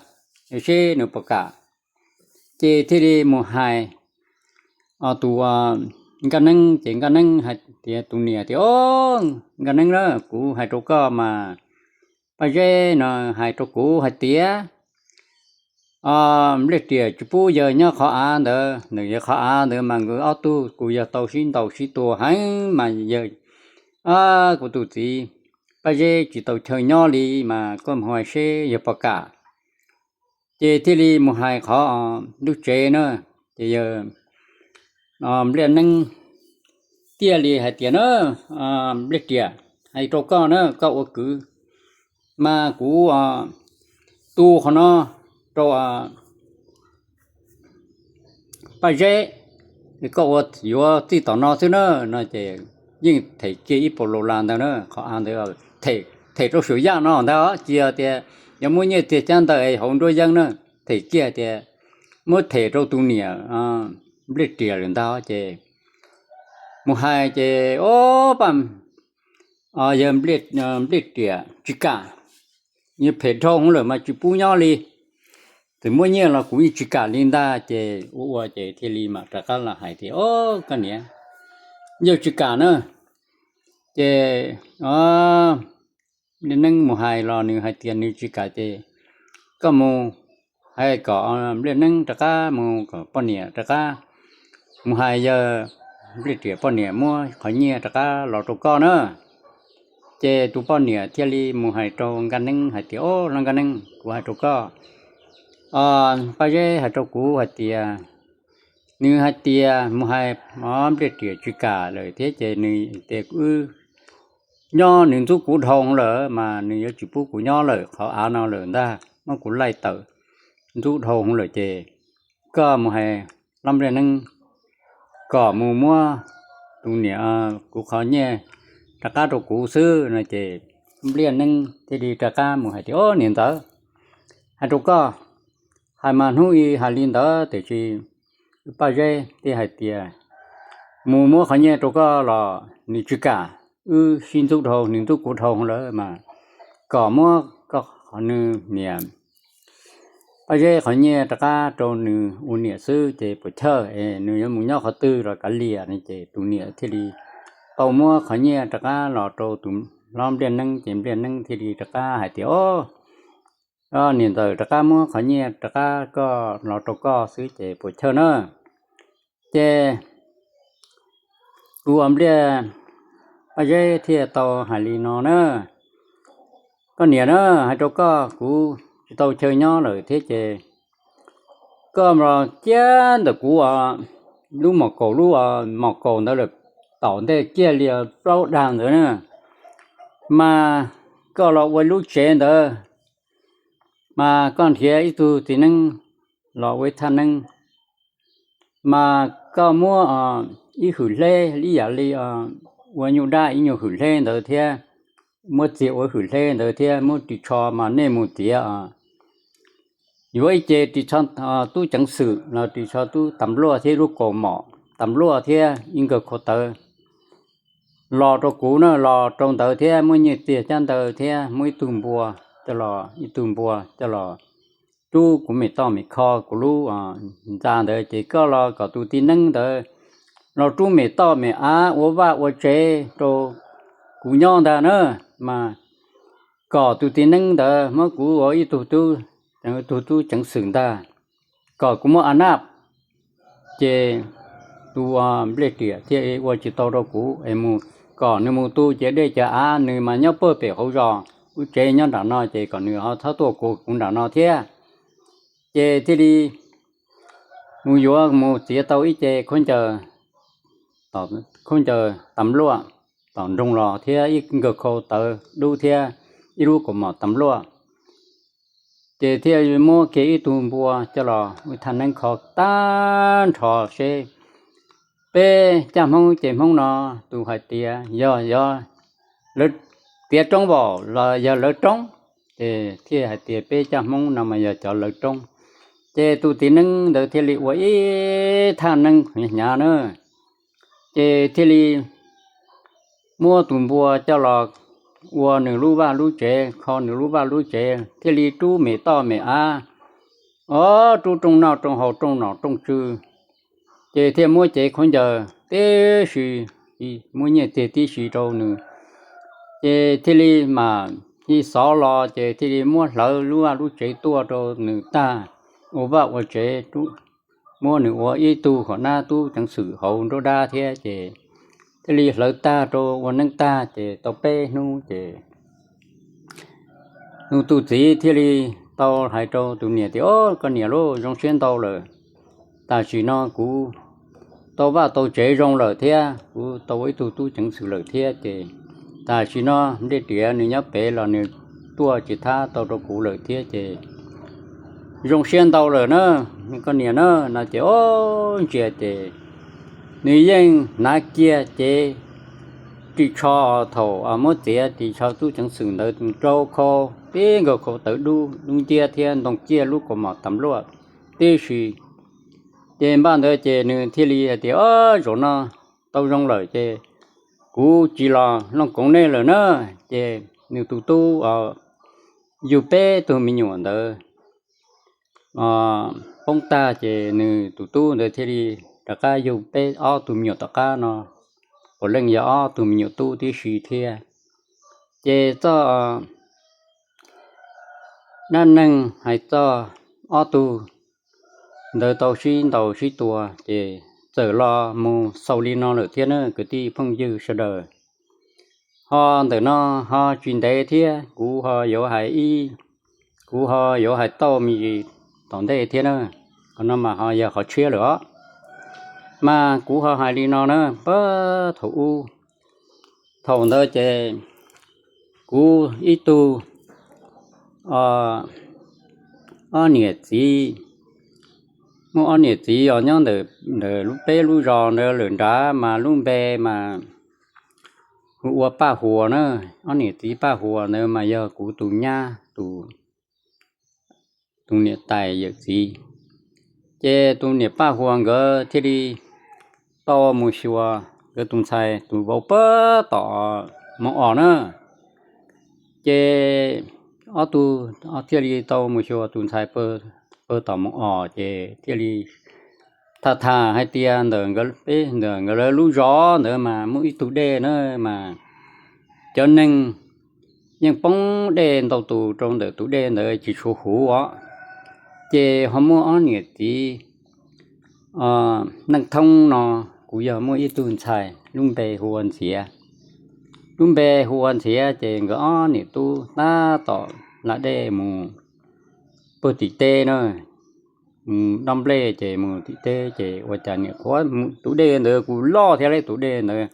seb nws puas kam. Ces thiaj li mus hais tus Nkaj Neeb, ces Nkaj Neeb hais tias tus niam tias o, Nkaj Neeb na, kuv hais rau koj mas Paj Zeb no hais rau kuv hais tias Npliaj Riam tsis pub yawg nyob qhov av ntawd, nws yog qhov av ntawd mas nkawd ob tug kuj yog tau sib ntaus sib tua heev mas yawg, kuv tus txiv Paj Zeb tsis tau chaw nyob li, mas koj mus hais seb yawg puas kam. Ces thiaj li mus hais qhov lub tsev na, ces yawg Npliaj Neeb thiaj li hais tias na, Npliaj Riam, hais rau koj na, koj ua kwv mas kuv tu qhov no rau Paj Zeb, koj ua yuav txij tom no xwb na, no ces yeej them kiag ib puas lus las ntawd na, qhov av ntawd them rau saum yaj no ntag, tsis yog tias yog muab nyiaj txiag cab ntawd es hauv nruab yeeb na, them kiag tias muab them rau tus niam Npliaj Riam lawm ntag. Ces mus hais ces o, Paj, yawg Npliaj Riam tsis kam, yawg phem dhau hwv lawm mas tsis pub nyob li, txawm muab nyiaj los kuv yeej tsis kam li ntag. Ces ua ua ces thiaj li mam rov qab los hais tias o, koj niam, yawg tsis kam na. Ces Npliaj Neeb mus hais los nws hais tias nws tsis kam ces koj mus hais kom Npliaj Neeb rov qab mus, kom poj niam rov qab mus hais yawg Npliaj Riam poj niam muab qhov nyiaj rov qab los rau koj na. Ces tus poj niam thiaj li mus hais rau Nkaj Neeb hais tias o, Nkaj Neeb, kuv hais rau koj, Paj Zeb hais rau kuv hais tias nws hais tias mus hais Npliaj Riam tsis kam lawm thiab ces nws tias wb nyob nws ntxub kuv dhau lawm mas nws yuav tsis pub kuv nyob lawm qhov av no lawm ntag, muab kuv laij tawm ntxub dhau lawm ces koj mus hais Npliaj Neeb kom mus muab tus niam kuv qhov nyiaj rov qab rau kuv xwb no. Ces Npliaj Neeb thiaj li rov qab mus hais tias o, niam ntxawm, hais rau koj, hais mas hnub i hais li ntawd tiam sis Paj Zeb thiaj hais tias mus muab qhov nyiaj rau koj los nws tsis kam, wb sib ntxub dhau, nws ntxub kuv dhau lawm mas kom muab koj, nws niam Paj Zeb qhov nyiaj rov qab rau nws ua niam xwb ces puas chawj es nws yuav mus nyob qhov twg los kav liam no. Ces tus niam thiaj li tau muab qhov nyiaj rov qab los rau tus hlob Npliaj Neeb ces Npliaj Neeb thiaj li rov qab hais tias o, niam ntxawm rov qab muab qhov nyiaj rov qab koj los rau koj xwb ces puas chawj na. Ces tus Npliaj, Paj Zeb thiaj tau hais li no na, koj niam na, hais rau koj kuv tsis tau chaw nyob lawm thiab ces koj los kiag ntawm kuv lub mom kaum, lub mom kaum ntawd lawm, tom ntej kiag li plaub dag ntawd na, mas koj los ua lub tsev ntawd, mas koj nrhiav ib tug txiv neeb los ua ib thaj neeb, mas koj muab ib hwm hleb ib yam li ua nyuj dab ib nyuag hwm hleb ntawd thiab, muab txiag ua hwm hleb ntawd thiab muab ris tsho mas nej mus txiav yuav ib ce ris tsho tub ceev xwm los ris tsho tub tas npluaj thiab lub kaus mom tas npluaj thiab ib nkawg khau tawv los rau kuv na, los rau ntawd thiab muab nyiaj txiag cab ntawd thiab muab ib tug npua coj los, ib tug npua coj los rub kuv mem toj mem kho kuv lub ntxa ntawd ces koj los kom tus txiv neeb ntawd los rub mem toj mem av ua vaj ua tsev rau kuv nyob ntag na, mas kom tus txiv neeb ntawd muab kuv ua ib tug tub, tug tub ceev xwm ntag, kom kuv muab a naj. Ces tus Npliaj Riam thiaj ua tsis tau rau kuv es mus kom nws mus tu ces dej ces av, nws mas nyob puag pem hauv zos, lub tsev nyob nram no ces kom nws ho txhob tuaj kuv nram no thiab. Ces thiaj li mus yuav mus txiav tau ib ce khaub ncaws, khaub ncaws tas luaj tom nroog los thiab ib nkawg khau tawv dub thiab ib lub kaus mom tas luaj. Ces thiaj muab kiag ib tug npua coj los ua thaj neeb kho tag nrho seb peb caj Hmoob ces Hmoob no tus hais tias yog, yog lawv tiav roob npaum los yog lawv roob, ces thiaj hais tias peb caj Hmoob no mas yog cov lawv roob. Ces tus txiv neeb ntawd thiaj li ua ib thaj neeb hnyav na, ces thiaj li muab tus npua coj los ua nws lub vaj lub tsev, kho nws lub vaj lub tsev, thiaj li rub me toj me av, o, rub rooj noj rooj haus rooj nom rooj tswv, ces thiaj muab cev khaub ncaws tib si, muab nyiaj txiag tib si rau nws, ces thiaj li mam li xov los ces thiaj li muab hlawv lub vaj lub tsev tuaj rau nws tag, ua vaj ua tsev, muab nws ua ib tug hom nab tub ceev xwm hauv nruab dab thiab ces thiaj li hlawv tag rau ua neeb tag ces tau peb hnub ces nws tus txiv thiaj li tau hais rau tus niam tias, O, koj niam lauj, zoo siab ntau lawm. Tam sim no kuv tau vaj tau tsev zoo lawm thiab kuv tau ua ib tug tub ceev xwm lawm thiab ces tam sim no nplej riam nws nyob pem los nws tuaj tsis thab tau rau kuv lawm thiab ces zoo siab ntau lawm na, koj niam na, no ces o, ntsia ces nws yeej hnav kiag cev ris tsho thaum muab txiav ris tsho tub ceev xwm ntawd rau khau, tib nkawg khau tawv dub, lub nciab thiab ntoo ciaj lub kaus mom tas luaj tib si. Ces npaj ntawd ces nws thiaj li hais tias, O, zaum no tau zoo lawm ces kuv tsis los looj koov nej lawm na. Ces nws tus tub yug peb tug me nyuam ntawd poob tag ces nws tus tub ntawd thiaj li rov qab yug peb ob tug me nyuam tom qab no, puav leej yog ob tug me nyuam tub tib si thiab. Ces txoj dab neeg hais txog ob tug ntawd tau sib ntaus sib tua ces txawm los mus xaus li no lawm thiab na kwv tij phooj ywg sawv daws. Ho ntawm no ho tsis ntev thiab kuv ho yuav hais ib, kuv ho yuav hais tau me ntsis tom ntej thiab na. Qhov no mas ho yog qhov tshiab lawm os. Mas kuv ho hais li no na, pab thaum ub, thaum ntawd ces kuv ib tug ob niam txiv, muaj ob niam txiv os, nyob ntawm lub peb lub zos ntawd lawm nrad mas lub npe mas hu ua Paj Huas na. Ob niam txiv Paj Huas ntawd mas yog kuv tus nyab tus niam tais yawm txiv. Ces tus niam Paj Huas nkawd thiaj li tau mus xyuas nkawd tus ntxhais tus vauv pab tom Moos Os na. Ces ob tug thiaj li tau mus xyuas tus ntxhais pab tom Moos Os ces thiaj li tham tham hais tias ntawm peb ntawm nkawd lawv lub zos ntawd mas muaj ib tug dej na, mas cov neeg yeej poob dej ntau tus rau ntawm tus dej ntawd tsis tshua huv os. Ces ho muaj ob niam txiv Neej Thoob no, kuv yog muaj ib tug ntxhais lub npe hu ua Ntxhiav. Lub npe hu ua Ntxhiav ces nkawd ob niam tub tab tom hla dej mus puag tim teb na, mus dob nplej ces mus tim teb ces ua cas niam qhuav tus dej ntawd kuj loj thiab li tus dej ntawd,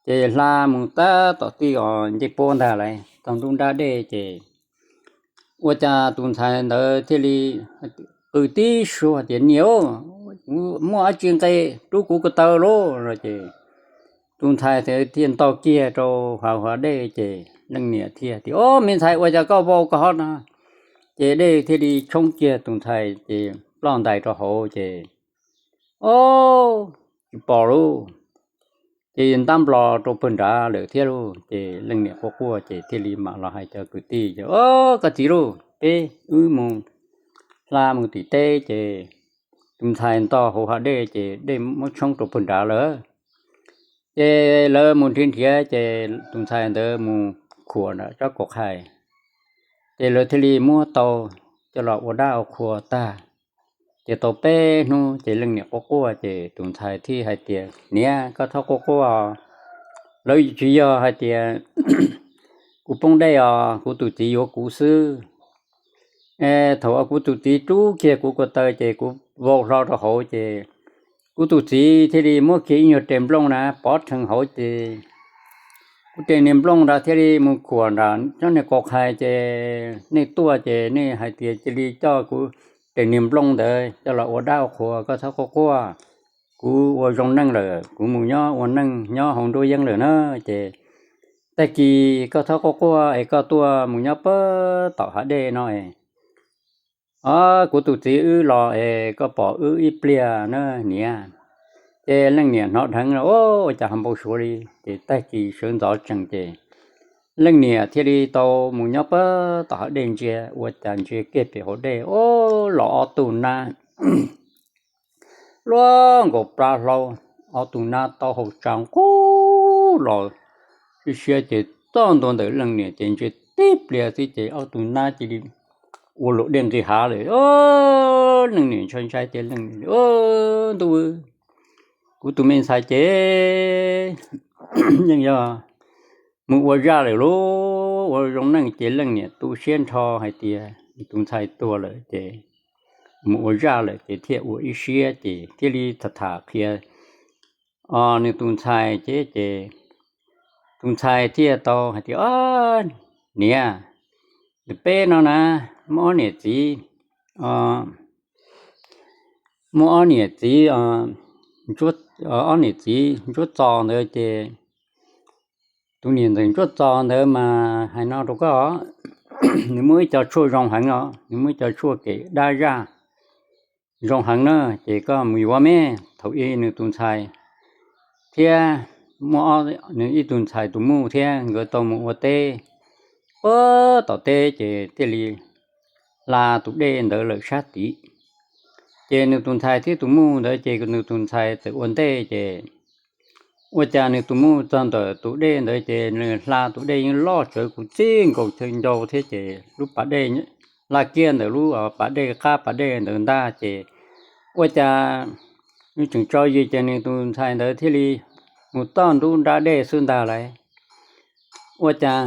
ces hla mus tab tom tij os ncej puab ntag lauj, tog ntub nrab dej ces ua cas tus ntxhais ntawd thiaj li qw tib suab tias, Niam, muaj dab tsi nqe rub kuv ko taw lauj? Ces tus ntxhais thiaj ntog kiag rau hauv hav dej ces leej niam thiaj tias, Ob, me ntxhais, ua cas koj vau koj hov no? Ces dej thiaj li tshoob kiag tus ntxhais ces ploj ntais rau hauv ces, ob, tsis pom lauj. Ces ntab nplo rau pawg nrad lawm thiab lauj. Ces leej niam quaj quaj ces thiaj li mam los hais cov kwv tij, Ob, koj txiv lauj, peb wb mus hla mus tim teb ces tus ntxhais ntog hauv hav dej ces dej muab tshoob rau pawg nrad lawm. Ces lawv mus nrhiav nrhiav ces tus ntxhais ntawd mus khuam nram tsob kaum qhais, ces lawv thiaj li muab tau coj los ua dab ua qhua tag. Ces tau peb hnub ces leej niam quaj quaj ces tus ntxhais thiaj hais tias, Niam, koj txhob quaj quaj, lawv tsis yog hais tias kuv poob dej os, kuv tus txiv yuav kuv xwb. Thaum kuv tus txiv rub kiag kuv ko taw ces kuv vau hlo rau hauv ces kuv tus txiv thiaj li muab kiag ib nyuag res nplooj na pov rhees hauv ces kuv res niag nplooj ntawd thiaj li mus khuam nram cov niag kaus qhais ces nej tuaj ces nej hais tias cia li coj kuv res niag nplooj ntawd coj los ua dab ua qhuas, koj txhob quaj quaj. Kuv ua zoo neej lawm, kuv mus nyob ua neej nyob hauv nruab yeeb lawm na. Ces tag kis koj txhob quaj quaj es koj tuaj mus nyob pab tom hav dej no es. Os, kuv tus txiv wb los es koj pom wb ib pliag na niam. Ces leej niam hnov dheev los ua cas ho npau suav li ces tag kis sawv ntxov tsees ces leej niam thiaj li tau mus nyob pab tom hav dej ntsia ua cas ntsia kiag pem hauv dej, o, los ob tug nab luaj nkaus plab hlau, ob tug nab taub hau tsa nqub los siab siab ces txog ntua ntawm leej niam ces ntsia tib pliag xwb ces ob tug nab cia li ua luam dej nqis hav lawm. Leej niam ntshai ntshai ces leej niam, ntuj, kuv tus me ntxhais ces yeej yog mus ua zaj lawm lauj. Ua zoo neej ces leej niam tu siab nrho hais tias tus ntxhais tuag lawm ces mus ua zaj lawm ces thiaj ua ib siab ces thiaj li tham tham qhia nws tus ntxhais ces, ces tus ntxhais thiaj tau hais tias, niam, peb no na, muaj ob niam txiv, muaj ob niam txiv, ob niam txiv ntsuab txos ntawd ces tus niam ntxawm ntsuab txos ntawd mas hais no rau koj, nws muaj ib co tshuaj zoo heev os, nws muaj ib co tshuaj kem dab zaj zoo heev na, ces koj mus yuav me. Thaum ub nws tus ntxhais thiab muaj nws ib tug ntxhais tus muj thiab nkawd tau mus ua teb pab tom teb ces thiaj li hla tus dej ntawd lawm sab tid. Ces nws tus ntxhais thiab tus muj ntawd ces nws tus ntxhais txawm ua ntej ces ua cas nws tus muj txog ntawm tus dej ntawd ces nws hla tus dej yeej loj tsawv kuv txij nkaus chaw ncau thiab ces lub pas dej hla kiag ntawm lub pas dej qab pas dej ntawd ntag ces ua cas nws tseem tso yig ces nws tus ntxhais ntawd thiaj li mus txog nruab nrab dej xwb ntag lauj. Ua cas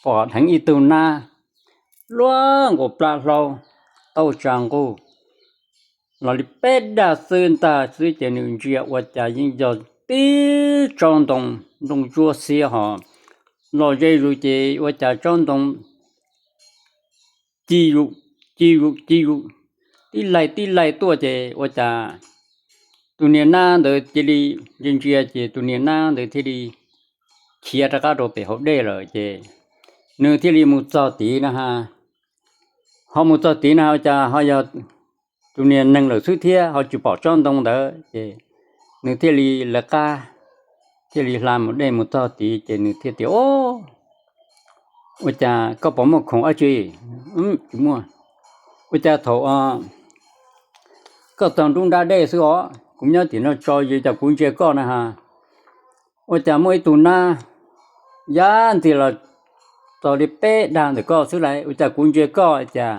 pom dheev ib tug nab luaj nkaus plab hlau, taub hau tsa nqub los li peb dag xwb ntag xwb ces nws ntsia ua cas yeej yog tib tsob ntoo, ntoo ntsuab xiab hos los ze zus ces ua cas tsob ntoo ci yus, ci yus, ci yus, tib laig tib laig tuaj ces ua cas tus niag nab ntawd cia li ntsia ntsia ces tus niag nab ntawd thiaj li khiav rov qab rau pem hauv dej lawm ces nws thiaj li mus txog tid na ha. Ho mus txog tid na ua cas ho yog tus niag neeg lawm xwb thiab ho tsis pom tsob ntoo ntawd ces nws thiaj li lawv qab thiaj li hla mus dej mus txog tid ces nws thiaj tias, ua cas koj puas muaj khoom dab tsi? Tsis muaj. Ua cas thaum koj txog nruab nrab dej xwb os, kuv nyob tim no tso yig cas kuv ntsia koj na ha, ua cas muaj ib tug nab yaj ntxiag los txog li peb dag ntawm koj xwb lauj, ua cas kuv ntsia koj cas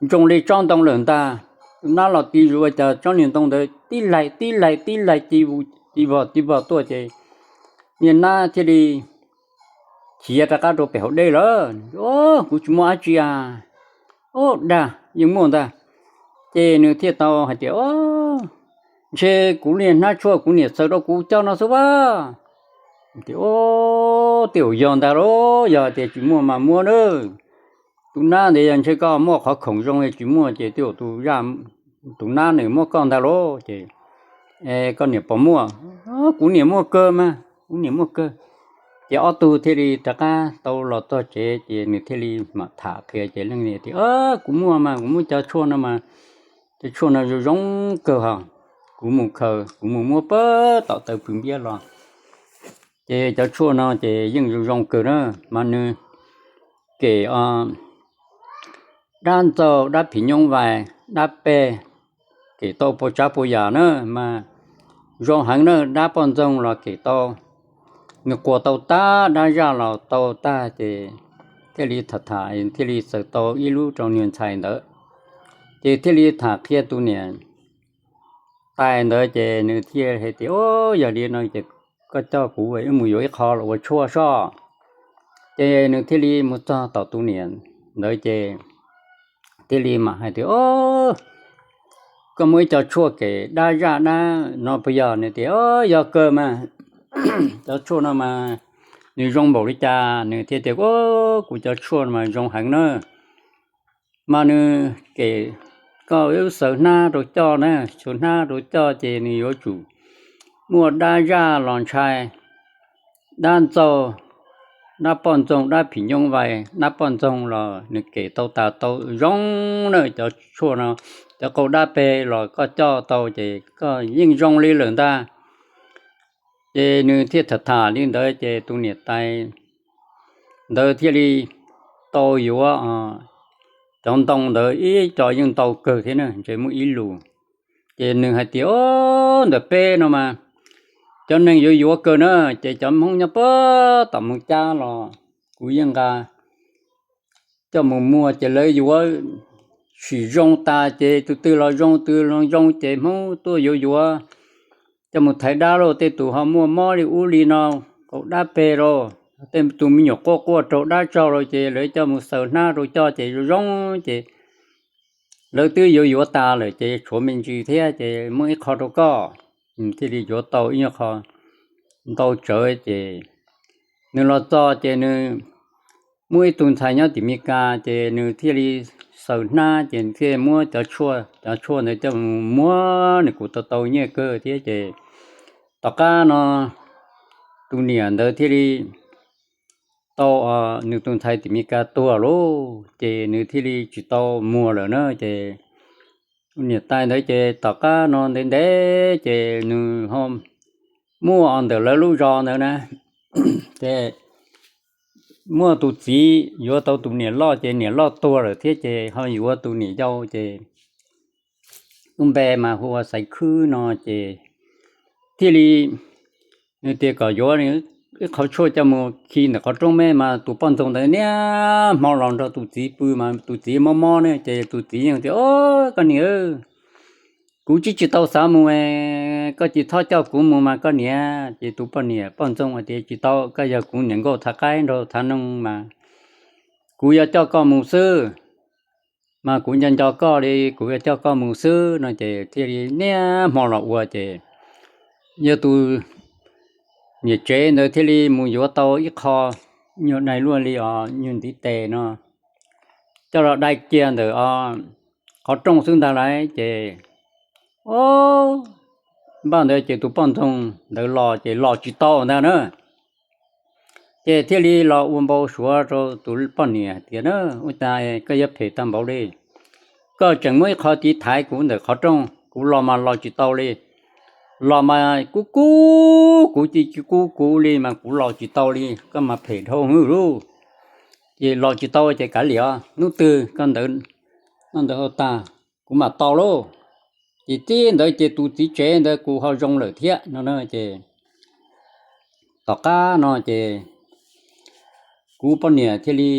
ntsoog li tsob ntoo lawm ntag. Tus nab los ti zus ua cas tsob niag ntoo ntawd tib laig tib laig tib laig ci vog ci vog tuaj ces niag nab thiaj li khiav rov qab rau pem hauv dej lawm. Kuv tsis muaj dab tsi a. Ub, dag yeej muaj ntag. Ces nws thiaj tau hais tias, ntshe kuv niag hnab tshuaj kuv niam txhawb rau kuv coj no xwb as. Tias, ub, tej zaum yog ntag lauj, yog tias tsis muaj mas muab nawb. Tus nab ntawd yog ntshe koj muaj qhov khoom zoo tsis muaj ces tej zaum tus nab nws muab koj ntag lauj. Ces koj niam puas muaj? Kuv niam muaj kawg mas, kuv niam muaj kawg. Ces ob tug thiaj li rov qab tau los txog tsev ces nws thiaj li mam tham qhia ces leej niam tias, kuv muaj mas, kuv muaj cov tshuaj no mas, cov tshuaj no zoo zoo kawg hos, kuv mus khaws, kuv mus muab pab tom taw pw npiab los. Ces cov tshuaj no ces yeej zoo zoo kawg na, mas nws kem dab ntxaug, dab phim nyuj vais, dab peg, kem tau puas tsav puas yam na mas zoo heev na, dab poj ntxoog los kem tau. Nws quas tau tag, dab zaj los tau tag ces thiaj li tham tham thiaj li txawm tau ib lub rau niag ntxhais ntawd. Ces thiaj li tham qhia tus niam tais ntawd ces nws thiaj hais tias, yog li no ces koj coj kuv wb mus yuav ib qho los ua tshuaj soj. Ces nws thiaj li mus txog tom tus niam ntawd ces thiaj li mam hais tias, Au, koj muaj ib co tshuaj kev dab zaj dab no puas yog? Nws tias, Au, yog kawg mas. Cov tshuaj no mas nws zoo npaum li cas? Nws thiaj tias, Au, kuv cov tshuaj mas zoo heev na, mas nws kev, koj xaws hnab rau coj na, xaws hnab rau coj ces nws yuav tsum muaj dab zaj los ntshai, dab ntxaug, dab poj ntxoog, dab phim nyuj vais, dab poj ntxoog los nws kev tau tas tau zoo na. Cov tshuaj no, cov qau dab peg los koj coj tau ces koj yeej zoo li lawm ntag. Ces nws thiaj tham tham li ntawd ces tus niam tais ntawd thiaj li tau yuav cov ntoo ntawd, ib co yeej ntau kawg thiab na, ntshe muaj ib lus. Ces nws hais tias, Au, ntawm peb no mas cov neeg yuav yuav kawg na, ces cov Hmoob nyob puag tom Moos Cab los kuv yeej nqa coj mus muag ces lawv yuav sim zoo tas ces tus twg los zoo, tus los zoo ces Hmoob tuaj yuav yuav coj mus thaiv dab lauj. Tej tus ho muaj mob li ub li no, qau dab peg lauj, tej tus me nyuam quaj quaj raug dab tsaug lauj ces lawv coj mus xaws hnab rau coj ces zoo zoo ces lawv twb yuav yuav tas lawm ces tshuav me ntsis thiab ces muaj ib qho rau koj. Nws thiaj li yuav tau ib qho ntau tsawv ces nws los txog ces nws muaj ib tug ntxhais nyob tim Mes Kas ces nws thiaj li xaws hnab ces thiaj muab cov tshuaj, cov tshuaj ntawd coj mus muab, nws kuj tau tau nyiaj kawg thiab ces tom qab no tus niam ntawd thiaj li tau, nws tus ntxhais tim Mes Kas tuag lauj ces nws thiaj li tsis tau muag lawm na. Ces tus niam tais ntawd ces tom qab no ntev ntev ces nws ho muaj ntawm lawv lub zos ntawd na, ces muaj tus txiv yuav tau tus niam loj ces niam loj tuag lawm thiab ces ho yuav tus niam yau ces lub npe mas hu ua Xaiv Khwb no ces thiaj li nws tias kom yuav ib qho tshuaj coj mus khi ntawm qhov rooj me mas tus poj ntxoog ntawd niaj hmo los nrog tus txiv pw mas tus txiv mob mob ne ces tus txiv yeej tias, Au, koj niam, kuv tsis tsis tau xav mus, koj tsis txhob coj kuv mus mas koj niam. Ces tus poj niam poj ntxoog hais tias, Tsis tau, koj yog kuv niam nkauj thav qaib nraug thav noog mas kuv yuav coj koj mus xwb, mas kuv nco nco koj li kuv yuav coj koj mus xwb no ces thiaj li niaj hmo los ua ces yog tus niam tsev ntawd thiaj li mus yuav tau ib qho nyuag dai luaj li os nyuag ntiv tes no coj los dai kiag ntawm qhov rooj xwb ntag lauj. Ces npaj ntawd ces tus poj ntxoog ntawd los ces los tsis tau ntag na. Ces thiaj li los ua npau suav rau tus poj niam tias, Na, ua cas koj yuav phem tag npaum li? Koj tseem muab ib qho tiv thaiv kuv ntawm qhov rooj, kuv los mas los tsis tau li. Los mas kub kub kuv, cia kub kuv li mas kuv los tsis tau li, koj mas phem dhau hwv lauj. Ces los tsis tau ces kav liam os, hnub twg koj ntawd noj ntawd haus tag kuv mam tau lauj. Ces txij ntawd ces tus txiv tsev ntawd kuj ho zoo lawm thiab no na. Ces tom qab no ces kuv poj niam thiaj li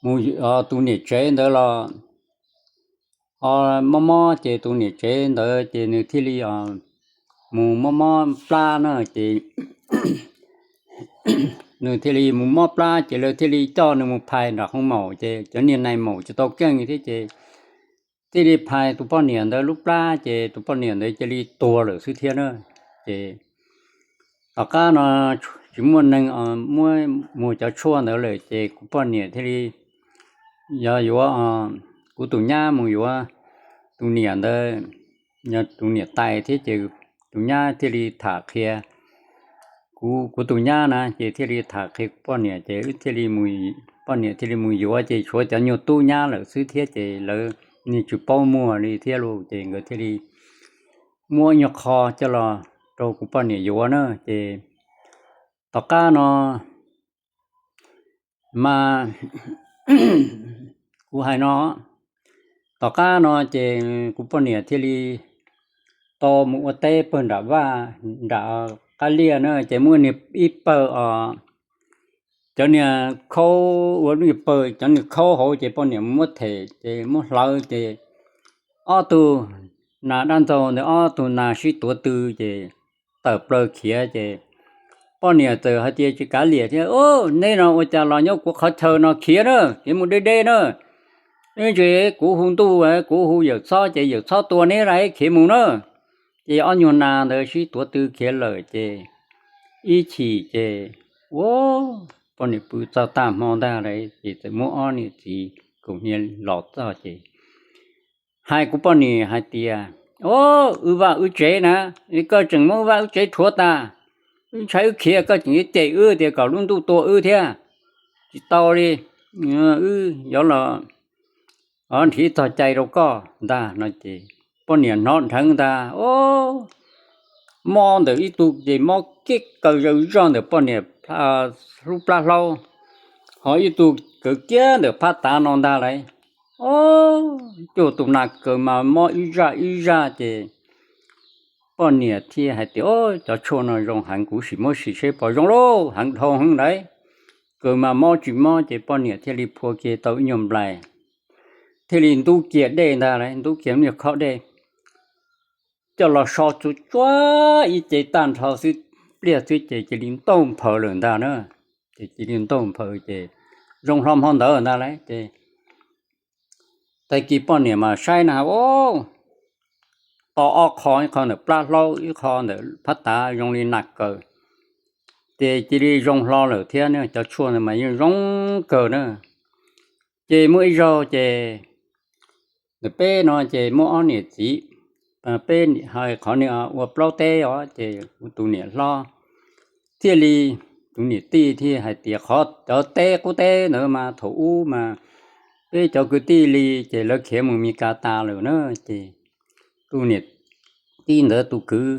mus, tus niam tsev ntawd los mob mob ces tus niam tsev ntawd ces nws thiaj li mus mob mob plab na ces nws thiaj li mus mob plab ces lawv thiaj li coj nws mus phais nram hoo maum ces cov niag nais maum tsis tau keej thiab ces thiaj li phais tus poj niam ntawd lub plab ces tus poj niam ntawd cia li tuag lawm xwb thiab na. Ces tom qab no tsis muaj neeg muab muag cov tshuaj ntawd lawm ces kuv poj niam thiaj li yog yuav, kuv tus nyab mus yuav tus niam ntawd, yog tus niam tais thiab ces tus nyab thiaj li tham qhia kuv, kuv tus nyab na ces thiaj li tham qhia kuv poj niam ces wb thiaj li, poj niam thiaj li mus yuav ces tshuav cov nyuag tub nyab lawm xwb thiab ces lawv niag tsis paub muag li thiab lauj ces nkawd thiaj li muab nyuag qho coj los rau kuv poj niam yuav na. Ces tom qab no mas kuv hais no, tom qab no ces kuv poj niam thiaj li tau mus ua teb pawg nram vaj, nram qab liaj na ces muaj ib pawg os, cov niag khaub ua ib pawg, cov niag khaub hauv ces poj niam muab them ces muab hlawv ces ob tug nas dab ntxaug ntawd ob tug nas sib tuav tw ces tawm plaws khiav ces Poj niam txawm hais tias, Tsis kav liam thiab, neb no ua cas los nyob kuv qhov chaw no, khiav na, khiav mus deb deb na. Ib ntsis kuv hu ntuj, kuv hu yawm txhob ces yawm txhob tua neb lawm, khiav mus na. Ces ob nyuag nas ntawd sib tuav tw khiav lawm ces ib chim ces, ua, poj niam pw txog tag hmo ntag lawm ces txawm muab ob niam txiv kaus hniav los txog ces hais kuv poj niam hais tias, Au, wb vaj wb tsev na, koj tseem muab wb vaj wb tsev rhuav tas, wb ntshai wb khiav koj tseem yuav cem wb tias kom lub ntuj tua wb thiab. Tsis tau li, wb yuav los nrhiav txoj cai rau koj ntag no ces poj niam hnov nrheev ntag, mob ntawm ib tug ces mob kiag kaw zaws zog ntawm poj niam lub plab hlaub, ho ib tug kaw kiag ntawm phab tav no ntag lawm. Cuag tus nas kaws mas mob ib zaj ib zaj ces poj niam thiaj hais tias, Au, cov tshuaj no zoo heev, kuv sim muab sim seb puas zoo lauj, heev dhau heev lawm. Kaws mas mob tsis mob ces poj niam thiaj li phua kiag tau ib nyuag nplais, thiaj li ntub kiag dej ntag lawm, ntub kiag nyuag khob dej coj los so tsuag tsuag ib ce tag nrho xwb, pliag xwb ces cia li ntaug nphaws lawm ntag na. Ces cia li ntaug nphaws ces zoo hlo hmo ntawd ntag lawm ces tag kis poj niam mas saib na, au, to ob qho, ib qho ntawm plab hlaub, ib qho ntawm phab tav zoo li nas kaws. Ces cia li zoo hlo lawm thiab, cov tshuaj ntawd mas yeej zoo kawg na. Ces muaj ib zaug ces ntawm peb no ces muaj ob niam txiv, peb, qhov niag ua plaub teb os, ces kuv tus niam hlob thiaj li, tus niam tij thiaj hais tias, Qhov cov teb qub teb ntawd mas thaum ub mas peb cov kwv tij li ces lawv khiav mus Mes Kas tas lawm na. Ces tus niam tij ntawd tus kwv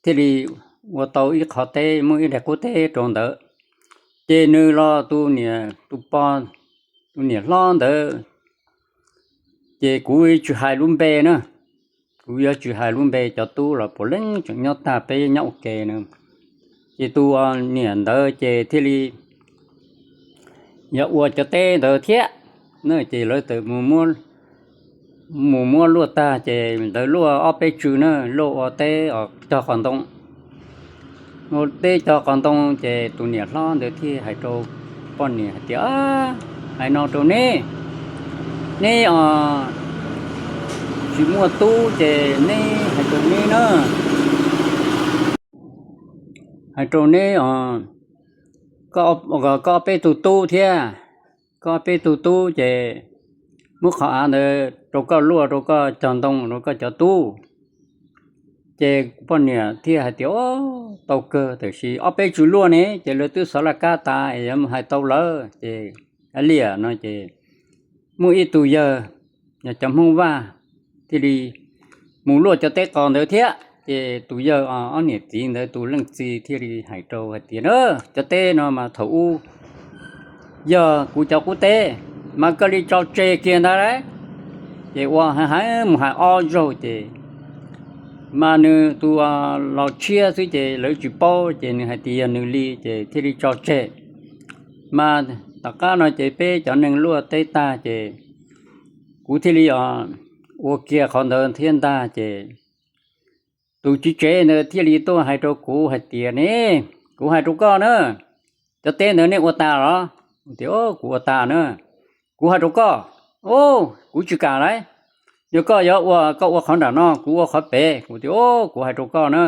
thiaj li ua tau ib qho teb, muaj ib daim qub teb rau ntawd. Ces nws los tus niam, tus pog, tus niam hlob ntawd, ces kuv tsis hais lub npe na, kuv yuav tsis hais lub npe, cov tub los puav leej tseem nyob tag, peb nyob ua ke na. Ces tus niam ntawd ces thiaj li yog ua cov teb ntawd thiab. Ces lawv txawm mus muab luaj tag ces ntawd luaj ob peb tsw na, luaj ua teb cog qos ntoo. Ua teb cog qos ntoo ces tus niam hlob ntawd thiaj hais rau poj niam hais tias, Hais no rau neb, neb os, tsis muaj tub ces neb, hais rau neb na, hais rau neb os, koj ob peb tug tub thiab, koj ob peb tug tub ces muab qhov av ntawd rau koj luaj, rau koj cog ntoo, rau koj cov tub. Ces poj niam thiaj hais tias, Tau kawg, tab sis ob peb tsw luaj ne, ces lawv twb xov laj kab tas es yuav mus hais tau lawv. Ces liam no ces muaj ib tug yawg, yog cov Hmoob Vaj, thiaj li mus luaj cov teb qos ntawd thiab. Ces tus yawg, ob niam txiv ntawd tus leej txiv thiaj li hais rau hais tias, Na, cov teb no mas thaum ub yog kuv cov qub teb, mas koj li tso tseg kiag ntag lauj. Ces ua heev heev mus hais ob zaug ces mas nws tus los tshiab xwb ces lawv tsis paub ces nws hais tias yog nws li ces thiaj li tso tseg. Mas tom qab no ces peb cov neeg luaj teb tag ces kuv thiaj li ua kiag qhov ntawd thiab ntag ces tus tswv tsev ntawd thiaj li tuaj hais rau kuv hais tias, Ne, kuv hais rau koj na, cov teb ntawd nej ua tas los? Kuv tias, Kuv ua tas na. Kuv hais rau koj, kuv tsis kam lauj. Yog koj yuav ua, koj ua qhov nram no, kuv ua qhov pem. Kuv tias, Kuv hais rau koj na,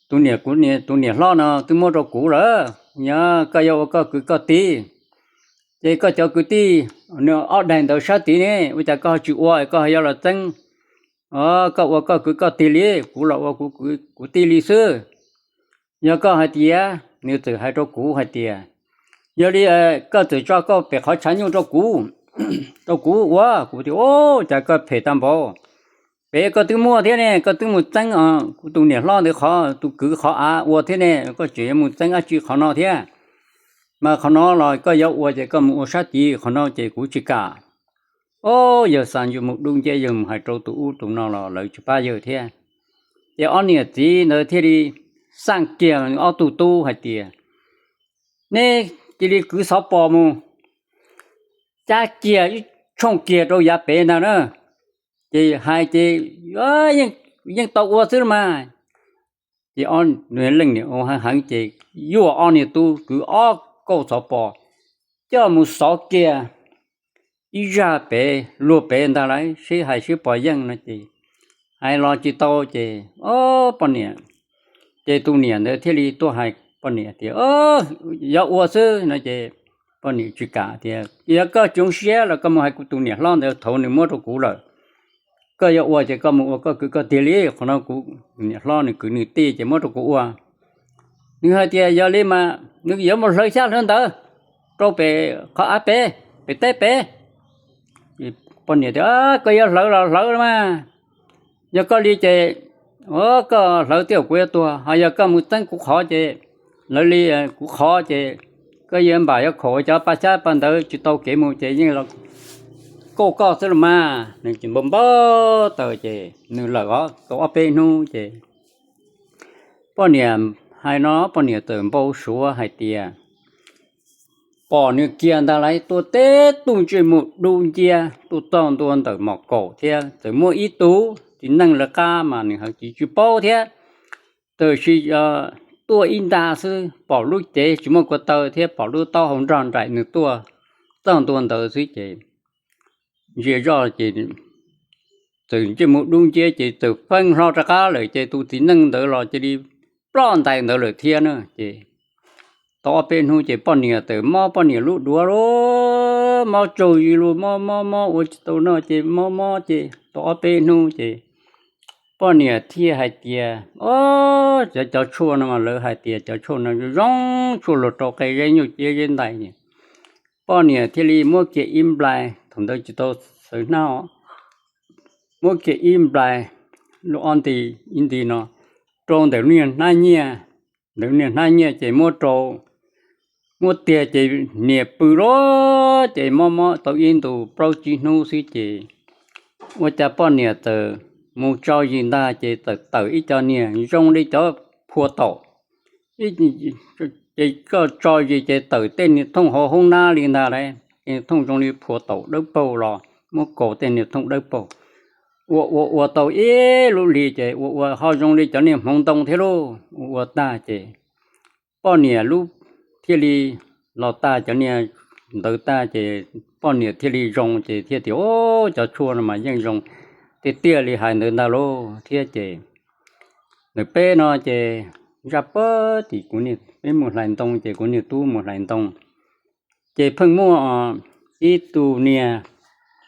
tus niam, tus niam hlob no twb muab rau kuv lawm. Yog koj yuav ua koj kwv koj tij, ces koj cov kwv tij nws ob daim ntawd sab tid ne, ua cas koj ho tsis ua, koj ho yuav los txeeb koj ua koj kwv koj tij li, kuv los ua kuv kwv kuv tij li xwb. Yog koj hais tias, nws txawm hais rau kuv hais tias, Yog li koj txawm tso koj pem qhov tshav nyuj rau kuv, rau kuv ua. Kuv tias, Ua cas koj phem tag npaum, pem koj twb muaj thiab ne, koj twb mus txeeb kuv tus niam hlob ntawd qhov, tus kwv qhov av ua thiab ne, koj tseem yuav mus txeeb dab tsi qhov no thiab? Mas qhov no los koj yuav ua ces koj mus ua sab tid, qhov no ces kuv tsis kam. Au, yawg xa ntsws mus dub nciab, yawg mus hais rau tus ub tus no los lawv tsis pab yawg thiab. Ces ob niam txiv ntawd thiaj li xaj kiag ob tug tub hais tias, Neb cia li kwv xov pos mus cab kiag ib tshooj kiag rau yav pem ntag na. Ces hais ces yeej tau ua xwb mas, Ces ob leej niam ua heev heev ces yuam ob niag tub kwv ob kauj xov pos coj mus xov kiag ib zaj pem luag pem ntag lauj, seb hais seb puas yeej no ces hais los tsis tau ces, o, poj niam, ces tus niam ntawd thiaj li tuaj hais poj niam tias, yog ua xwb no ces poj niam tsis kam tias, yog koj tsis zoo siab los koj mus hais kuv tus niam hlob ntawd thaum nws muab rau kuv lawm, koj yuav ua ces koj mus ua koj kwv koj tij li, qhov no kuv niam hlob nws kwv nws tij ces muab rau kuv ua. Nws hais tias yog li mas nws yuav mus hlawv xyab hlawv ntawv rau pem qhov av pem, pem teb pem. Poj niam tias, koj yuav hlawv los hlawv mas, yog koj li ces, koj hlawv twb yog kuv yuav tuag, ho yog koj mus txeeb kuv qhov ces, lawv li kuv qhov ces koj yuav npam yuav khaum cov pa xyab pa ntawv tsis tau kev mus ces yeej los kauj koj xwb los mas. Nws ces npau npau taws ces nws lawm os, tau ob peb hnub ces poj niam hais no poj niam txawm npau suav hais tias pom nws kiag ntag lauj, tuaj teb tuj ntsej muag dub nciab tuaj txog ntua ntawm mom kaum thiab txawm muaj ib tug txiv neej lawv qab mas nws heev tsis tsis paub thiab, tab sis tuaj ib nta xwb pom lub cev tsis muaj ko taw thiab pom lub taub hau nrog nraim nws tuaj txog ntua ntawd xwb ces ntsia zoj ces txawm ntsej muag dub nciab ces txawm feej hlo rov qab lawm ces tus txiv neej ntawd los cia li ploj ntais ntawd lawm thiab na ces tau ob peb hnub ces poj niam txawm mob poj niam lub duav lawm, mob tsaug zis lawm, mob mob mob ua tsis tau noj ces mob mob ces tau ob peb hnub ces poj niam thiaj hais tias, o, cov, cov tshuaj no mas lawv hais tias cov tshuaj no zoo zoo, tshuaj luag rau qe zeb nyuj ciab zeb ntais. Poj niam thiaj li muab kiag ib nplais, thaum ntawd tsis tau xaws hnab os, muab kiag ib nplais lub ob nti, ib nti no rau ntawm niag hnab nyiaj, ntawm niag hnab nyiaj ces muab rau, muab tiag ces niag pw lawm ces mob mob tau ib ntus plaub tsib hnub xwb ces ua cas poj niam txawm mus tso zis ntag ces txawm tawm ib co niag zoo li cov phua taum, ces koj tso zis ces tawm tej niag thooj hauv hoob nab li ntag lauj, niag thooj zoo li phua taum dawb paug los muab kaus tej niag thooj dawb paug, ua ua ua tau ib lub hlis ces ua ua ho zoo li cov niag hmoov ntoo thiab lauj, ua ua tag ces poj niam lub thiaj li los tag, cov niag ntawd tag ces poj niam thiaj li zoo ces thiaj tias, o, cov tshuaj no mas yeej zoo tiag tiag li hais ntawd ntag lauj thiab ces ntawm peb no ces zaj pab tim kuv niag, peb mus hlais ntoo ces kuv niag tub mus hlais ntoo ces pheej muaj ib tug niag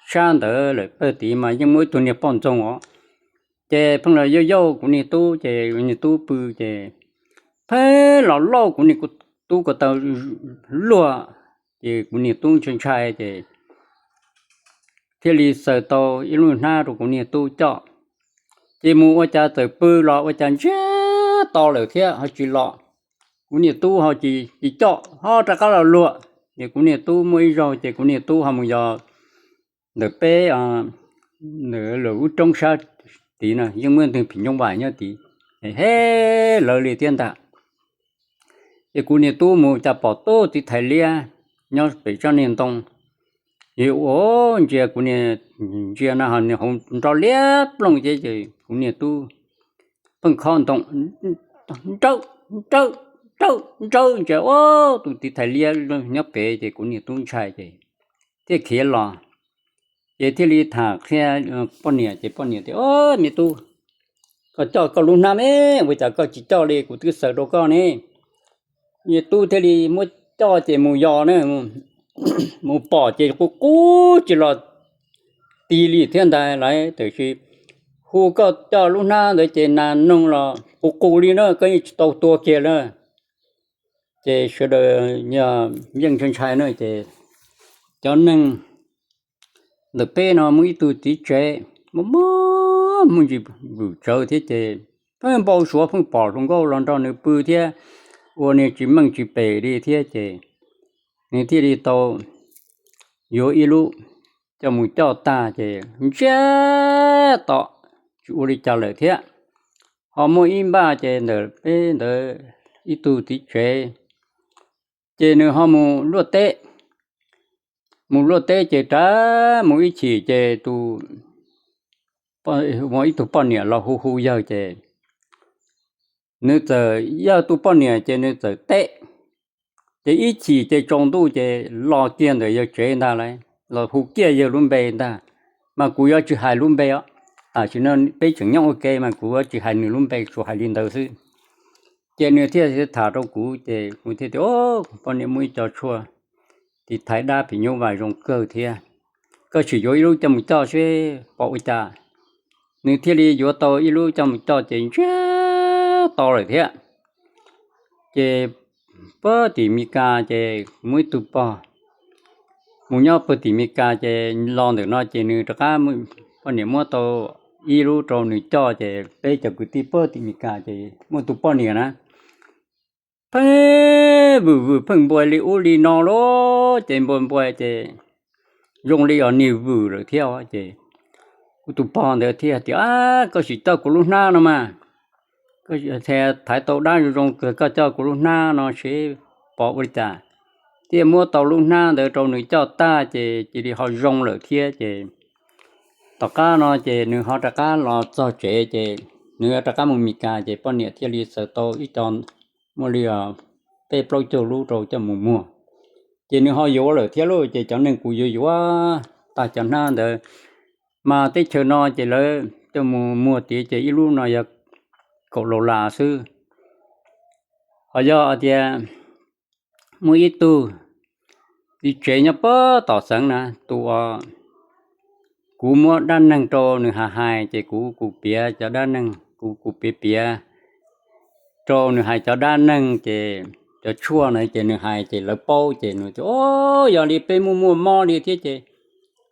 sab ntawd lawm pawg tid mas yeej muaj ib tug niag poj ntxoog os, ces pheej los yauj yauj kuv niag tub ces kuv niag tub pw ces pheej los lauj kuv niag tub ko taw luag, ces kuv niag tub ntshai ntshai ces thiaj li xaws tau ib lub hnab rau kuv niag tub coj, ces mus ua cas txawm pw los ua cas ntsiag to lawm thiab ho tsis los, kuv niag tub ho tsis coj ho rov qab los luag, ces kuv niag tub muaj ib zaug ces kuv niag tub ho mus yos ntawm peb, ntawm lawv lub roob sab tid na yeej muaj tus phim nyuj vais nyob tid, he lawv li thiab ntag. Ces kuv niag tub mus cas pom tub txiv thais liab nyob pem tsob niag ntoo, es ua ntsia kuv niag, ntsia no ho niag hauv nro liab ploog ces kuv niag tub pheej khob ntoo, nrawb, nrawb, nrawb, nrawb ntsia ua tus txiv thais liab nyob pem ces kuv niag tub ntshai ces thiaj khiav los, ces thiaj li tham qhia poj niam ces poj niam tias, o, me tub, koj coj koj lub hnab me, ua cas koj tsis coj li, kuv twb xaws rau koj ne. Me tub thiaj li muab coj ces mus yos na, mus pom ces qub qub tsis los ti li thiab ntag lauj, tiam sis hu koj coj lub hnab ntawd ces nas noog los qub qus li na, koj yeej tsis tau tua kiag na. Ces sawv daws yeej ntshai ntshai na, ces cov neeg ntawm peb no muaj ib tug txiv tsev muaj muaj ntsis vwm tsawv thiab ces pheej npau suav pheej pom hluas nkauj los nrog nws pw thiab ua niag tsis meej tsis pem li thiab ces nws thiaj li tau yuav ib lub coj mus coj tag ces ntsiag to tsis ua li cas lawm thiab. Ho muaj ib npaj ces ntawm peb ntawd ib tug txiv tsev ces nws ho mus luaj teb, mus luaj teb ces rov mus ib chim ces tus, ib tug poj niam los hu hu yawg ces nws txawm yog tus poj niam ces nws txawm teb. Ces ib chim ces tsaus ntuj ces los kiag ntawm yawg tsev ntag lauj, los hu kiag yawg lub npe ntag. Mas kuv yuav tsis hais lub npe os, tam sim no peb tseem nyob ua ke mas kuv yuav tsis hais nws lub npe, tsuas hais li ntawd xwb. Ces nws thiaj tham rau kuv ces kuv thiaj tias, o, poj niam muaj ib co tshuaj tiv thaiv dab phim nyuj vais zoo kawg thiab, koj sim yuav ib lub coj mus coj seb pom ua cas. Nws thiaj li yuav tau ib lub coj mus coj ces ntsiag to lawm thiab. Ces pag tim Mes Kas ces muaj ib tug pog mus nyob pag tim Mes Kas ces los ntawm no ces nws rov qab, poj niam muab tau ib lub rau nws coj ces peb cov kwv tij pag tim Mes Kas ces muaj tus poj niam na pheej vwm vwm pheej npua li ub li no lauj, ces npua npua ces zoo li os niag vwm lawm thiab. Ces kuv tus pog ntawd thiaj tias, a, koj sim coj kuv lub hnab no mas, thaiv tau dab zoo zoo kawg, koj coj kuv lub hnab no seb pom ua li cas. Thiaj muab tau lub hnab ntawd rau nws coj tag ces cia li ho zoo lawm thiab. Ces tom qab no ces nws ho rov qab los txog tsev ces nws rov qab mus Mes Kas ces poj niam thiaj li xaws tau ib co muaj li peb plaub caug lub rau coj mus muag. Ces nws ho yuav lawm thiab lauj. Ces cov neeg kuv yuav yuav tag cov hnab ntawd, mas teb chaws no ces lawv coj mus muag tiav ces ib lub no yog kaum las xwb. Ho yog tias muaj ib tug txiv tsev nyob pag tom xeev na, tus kuv muab dab neeg rau nws hais hais ces kuv kuv piav cov dab neeg, kuv kuv piav piav rau nws hais cov dab neeg ces cov tshuaj na ces nws hais ces lawv paub ces nws tias, o, yog li peb muaj muaj mob li thiab ces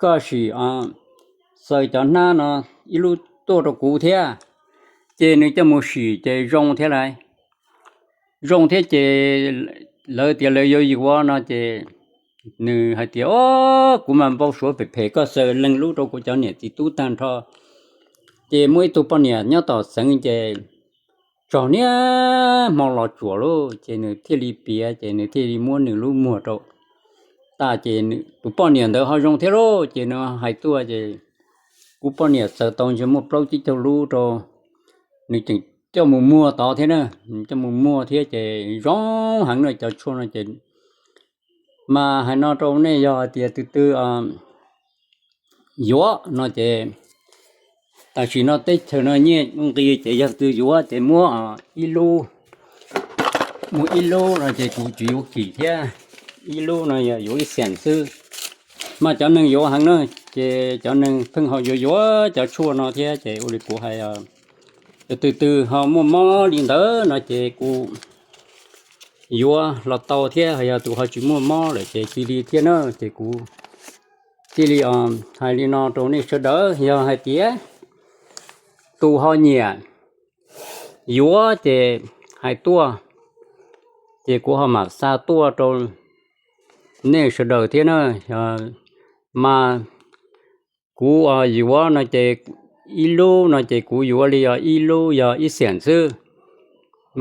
koj sim xaws cov hnab no ib lub tuaj rau kuv thiab. Ces nws coj mus sim ces zoo thiab lauj. Zoo thiab ces lawv tias lawv yuav yuav no ces nws hais tias, o, kuv mas npau suav phem phem, koj xaws leej lub rau kuv cov niam txiv tub tag nrho. Ces muaj ib tug poj niam nyob tom xeev ces txog niaj hmo los tsuam lauj, ces nws thiaj li piav ces nws thiaj li muab nws lub muag rau tas ces tus poj niam ntawd ho zoo thiab lauj. Ces nws hais tuaj ces kuv poj niam xaws tau ntshe muaj plaub tsib caug lub rau, nws tseem coj mus muag tod thiab na, nws coj mus muag thiab ces zoo heev no cov tshuaj no ces, mas hais no rau nej yog hais tias tus twg yuav no ces tam sim no teb chaws no nyiaj nqis ces yog tus twg yuav ces muab ib lub, muab ib lub no ces kuv tsis yuav kim thiab, ib lub no yog yuav ib xees xwb. Mas cov neeg yuav heev na, ces cov neeg pheej ho yuav yuav cov tshuaj no thiab ces ua li kuv hais, yog tus twg ho muaj mob li ntawd no ces kuv yuav los tau thiab, yog tus ho tsis muaj mob lawm ces cia li thiab na. Ces kuv thiaj li hais li no rau nej sawv daws, yog hais tias tus ho nyiam yuav ces hais tuaj, ces kuv ho mam xa tuaj rau nej sawv daws thiab na. Mas kuv yuav no ces ib lub no ces kuv yuav li yog ib lub yog ib xees xwb.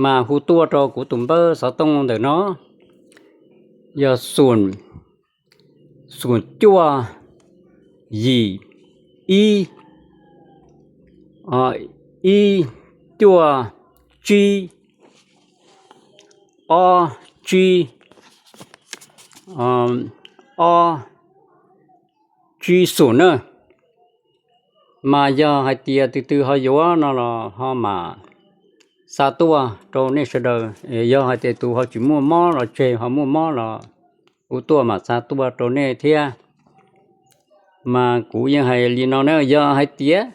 Mas hu tuaj rau kuv tus npawb xov tooj ntawm no yog xoom, xoom cuaj, yim, ib, ib, cuaj, tsib, ob, tsib, ob, tsib xoom na. Mas yog hais tias tus twg ho yuav no los ho mam xa tuaj rau nej sawv daws. Yog hais tias tus ho tsis muaj mob los tseg, ho muaj mob los hu tuaj mam xa tuaj rau nej thiab. Mas kuv yeej hais li no na, yog hais tias,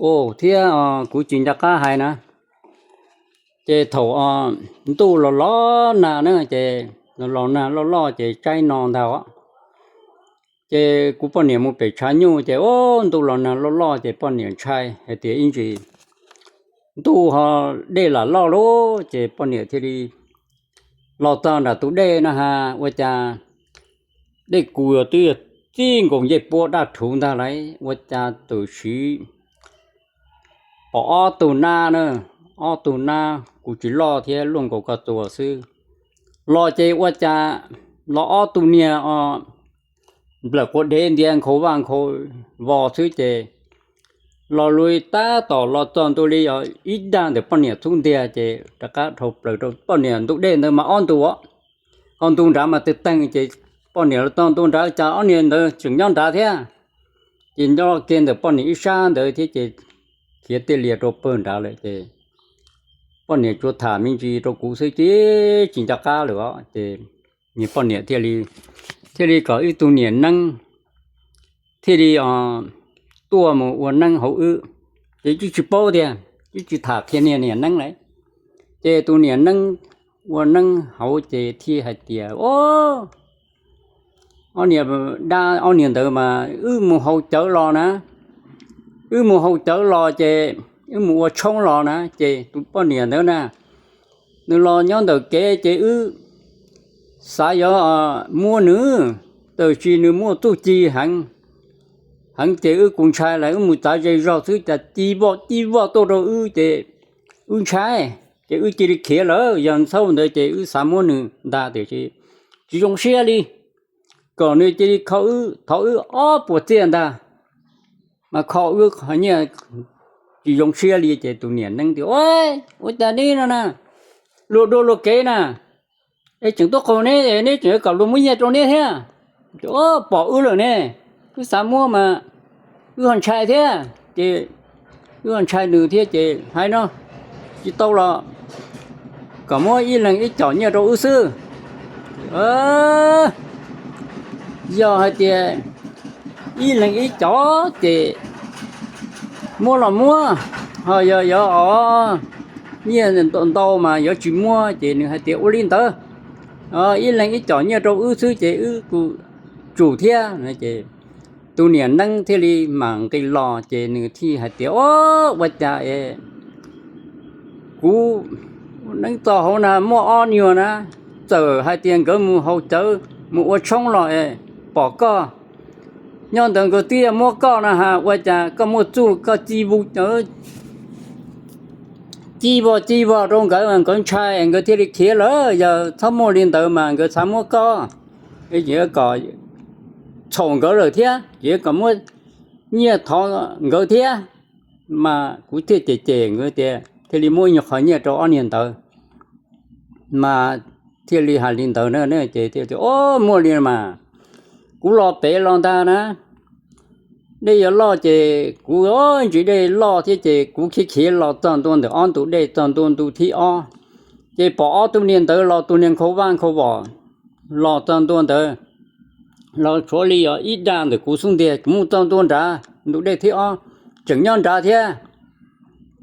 o, thiab kuv tsis nco qab hais na, ces thaum ntuj los los nag na, ces los los nag loj loj ces tsaib no ntag. Ces kuv poj niam mus pem tshav nyuj ces, o, ntuj los nag loj loj ces poj niam ntshai hais tias ib ntsis ntuj ho dej lam loj lauj, ces poj niam thiaj li los txog nram tus dej no ha, ua cas dej kus twb yog txij nkaus ncej puab daj rhuv ntag lauj, ua cas tam sim pom ob tug nab na, ob tug nab kuj tsis loj thiab, luaj nkaus ko txuas xwb. Los ces ua cas los ob tug niag o nplawm quav dev ntiav nkhaus vaj nkhaus vos xwb ces Los lus tab tom los txog ntua li ib dag ntawm poj niam xub ntiag ces rov qab dhau plaws rau poj niam ntu dej ntawd mas ob ntu os. Ho ntu nrad mas twg teeg ces poj niam los txog ntua nrad cas ob niag ntawd tseem nyob nrad thiab. Ces nyob kiag ntawm poj niam ib sab ntawd thiab ces khiav tij lias rau pawg nrad lawm ces poj niam tsuas tham me ntsis rau kuv xwb ces tsis nco qab lawm os. Ces niag poj niam thiaj li, thiaj li kom wb tus niam neeb thiaj li tuaj mus ua neeb hauv wb. Ces twb tsis paub tiag, twb tsis tham qhia niag niam neeb lawm. Ces tus niam neeb ua neeb hauv ces thiaj hais tias, o, ob niag dab ob niag ntawd mas wb mus haus cawv los na, wb mus haus cawv los ces wb mus ua tshoob los na ces tus poj niam ntawd na, nws los nyob ntawm kev ces wb xav yuav muab nws, tab sis nws muaj txuj ci heev, heev ces wb kuj ntshai lawm, wb mus txav ze zog xwb cas ci voj ci voj tuaj rau wb ces wb ntshai, ces wb cia li khiav lawm. Yog ntxhaub ntawd ces wb xav muab nws ntag tiam sis tsis zoo siab li, kom nws cia li kho wb, thov wb ob puas txiaj ntag, mas kho wb qhov nyiaj tsis zoo siab li. Ces tus niam neeb tias, ua cas neb no na, luag dua luag kev na, es tseem tuaj qaug neb, neb tseem yuav kom luag muab nyiaj rau neb thiab. Pom wb lawm ne, wb xav muab mas wb ho ntshai thiab, ces wb ho ntshai nws thiab ces hais no, tsis tau los kom muab ib leeg ib com nyiaj rau wb xwb. Yog hais tias ib leeg ib com ces muab los muab, ho yog yuav os, nyiaj ntau mas yuav tsis muab. Ces nws hais tias ua li ntawd, ib leeg ib com nyiaj rau wb xwb ces wb kuj tsum thiab. Ces tus niam neeb thiaj li mam nqis los ces nws thiaj hais tias, o, ua cas es kuv neeb txo hauv na muaj ob nyuag na, txawm hais tias nkawd mus haus cawv mus ua tshoob los es pom koj nyob ntawd nkawd twb muab koj na has, ua cas koj muaj txuj koj ci voj ci voj rau nkawd, nkawd ntshai nkawd thiaj li khiav lawm. Yog txhob muaj li ntawd mas nkawd xav muab koj, kom txhaum nkawd lawm thiab ces kom muab nyiaj thov nkawd thiab. Mas kuv thiaj cem cem nkawd tias thiaj li muab ib nyuag qho nyiaj rau ob niag ntawd, mas thiaj li hais li ntawd na. Ces thiaj tias, o, muaj li mas, kuv los pem los ntag na, dej yuav loj ces kuv ntsis dej loj thiab ces kuv khiav khiav los txog ntua ntawm ob ntu dej txog ntua ntu thib ob, ces pom ob tug niag ntawd los tus niag nkhaus vaj nkhaus vom los txog ntua ntawd, los tshuav li ib dag ntawm kuv xub ntiag, kuv mus txog ntua nrad ntu dej thib ob tseem nyob nrad thiab.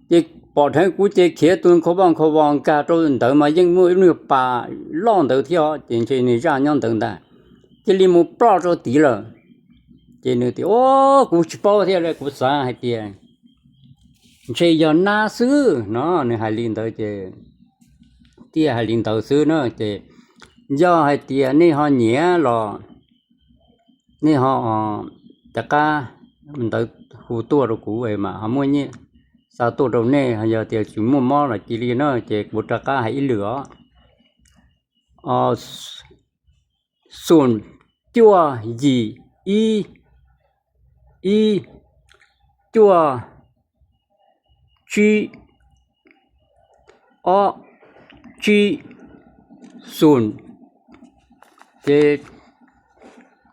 Ces pom dheev kuv ces khiav tus nkhaus vaj nkhaus vom nkag rau ntawd mas yeej muaj ib lub pas loj ntawd thiab os, ces ntshe nws zaj nyob ntawd ntag, cia li mus ploj rau tid lawm. Ces nws tias, o, kuv tsis paub thiab, kuv xav hais tias ntshe yog nab xwb no. Nws hais li ntawd ces thiaj hais li ntawd xwb na. Ces yog hais tias nej ho nyiam los nej ho rov qab ntawd hu tuaj rau kuv mas ho muaj nyiaj xa tuaj rau nej. Yog tias tsis muaj mob los cia li na, ces kuv rov qab hais ib lwm os. Xoom cuaj yim ib, ib cuaj tsib ob tsib xoom, ces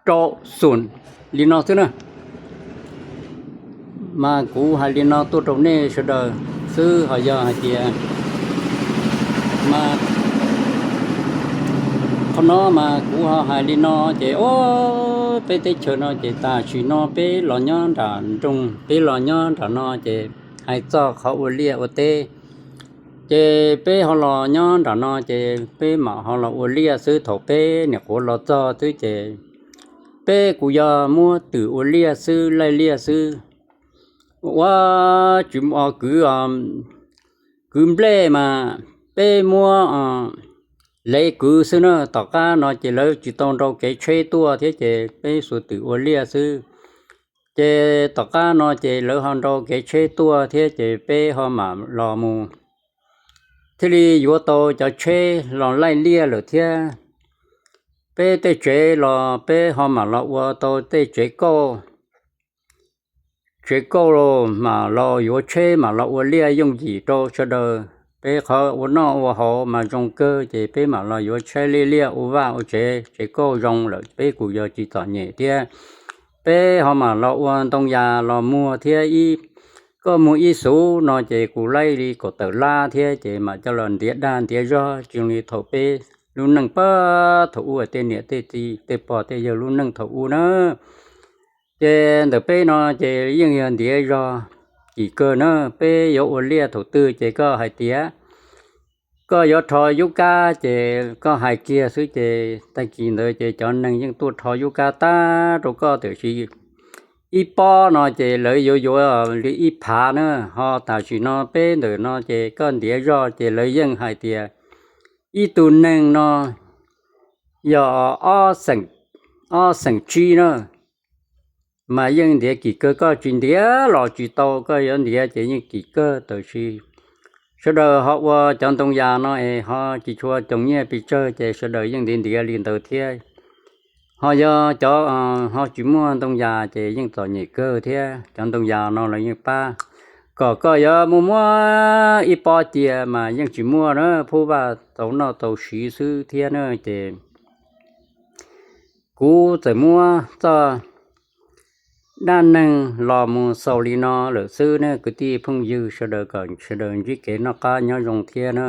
rau xoom li no xwb na. Mas kuv hais li no tuaj rau nej sawv daws xwb, ho yog hais tias mas qhov no mas kuv ho hais li no ces, o, peb teb chaws no ces tam sim no peb los nyob nram nroog, peb los nyob nram no ces hais txog qhov ua liaj ua teb, ces peb ho los nyob nram no ces peb mam ho los ua liaj xwb. Thaum peb nyuam qhuav los txog xwb ces peb kuj yog muab twm ua liaj xwb, laij liaj xwb. Ua tsis muaj kwv, kwv nplej mas peb muab lev kwv xwb na. Tom qab no ces lawv tsis tau nrau kev tsheb tuaj thiab ces peb xuas twm ua liaj xwb. Ces tom qab no ces lawv ho nrau kev tsheb tuaj thiab ces peb ho mam los mus thiaj li yuav tau cov tsheb los laij liaj lawm thiab. Peb tej tsev los peb ho mam los ua tau tej tsev kauj, tsev kauj los mam los yuav tsheb mam los ua liaj yooj yim rau sawv daws. Peb qhov ua noj ua haus mas zoo kawg ces peb mam los yuav tsheb liaj liaj ua vaj ua tsev, tsev kauj zoo lawm peb kuj yog tsis txom nyem thiab. Peb ho mam los ua ntoo yas los muag thiab ib, koj muag ib xuv no ces kuv laij li kaum tawm lab thiab ces mam coj los ntiav dag ntiav zog tsis zoo li thaum peb lub neej pab thaum ub tej niam tej txiv tej pog tej yawg lub neej thaum ub na. Ces ntawm peb no ces yeej yog ntiav zog kim kawg na. Peb yuav ua liaj thaum twg ces koj hais tias koj yuav rho yub kab ces koj hais kiag xwb ces tag kis ntawd ces cov neeg yeej tuaj rho yub kab tag rau koj tiam sis ib pob no ces lawv yuav yuav li ib phav na. Ho tam sim no peb ntawm no ces koj ntiav zog ces lawv yeej hais tias ib tug neeg no yog ob xeem tsib na, mas yeej ntiav kim kawg. Koj tsis ntiav los tsis tau, koj yuav ntiav ces yeej kim kawg. Tab sis sawv daws ho ua cov ntoo yas no es ho tsis tshua coo nyiaj pes tsawg ces sawv daws yeej ntiav ntiav li ntawd thiab. Ho yog cov ho tsis muaj ntoo yas ces yeej txom nyem kawg thiab. Cov ntoo yas no los yeej pab kom koj yuav muaj muab ib pob cia mas yeej tsis muaj na, phuv vaj tau noj tau siv xwb thiab na. Ces kuv txawm muab txoj dab neeg los mus xaus li no lawm xwb ne kwv tij phooj ywg sawv daws, kom sawv daws ntsib kev noj qab nyob zoo thiab na.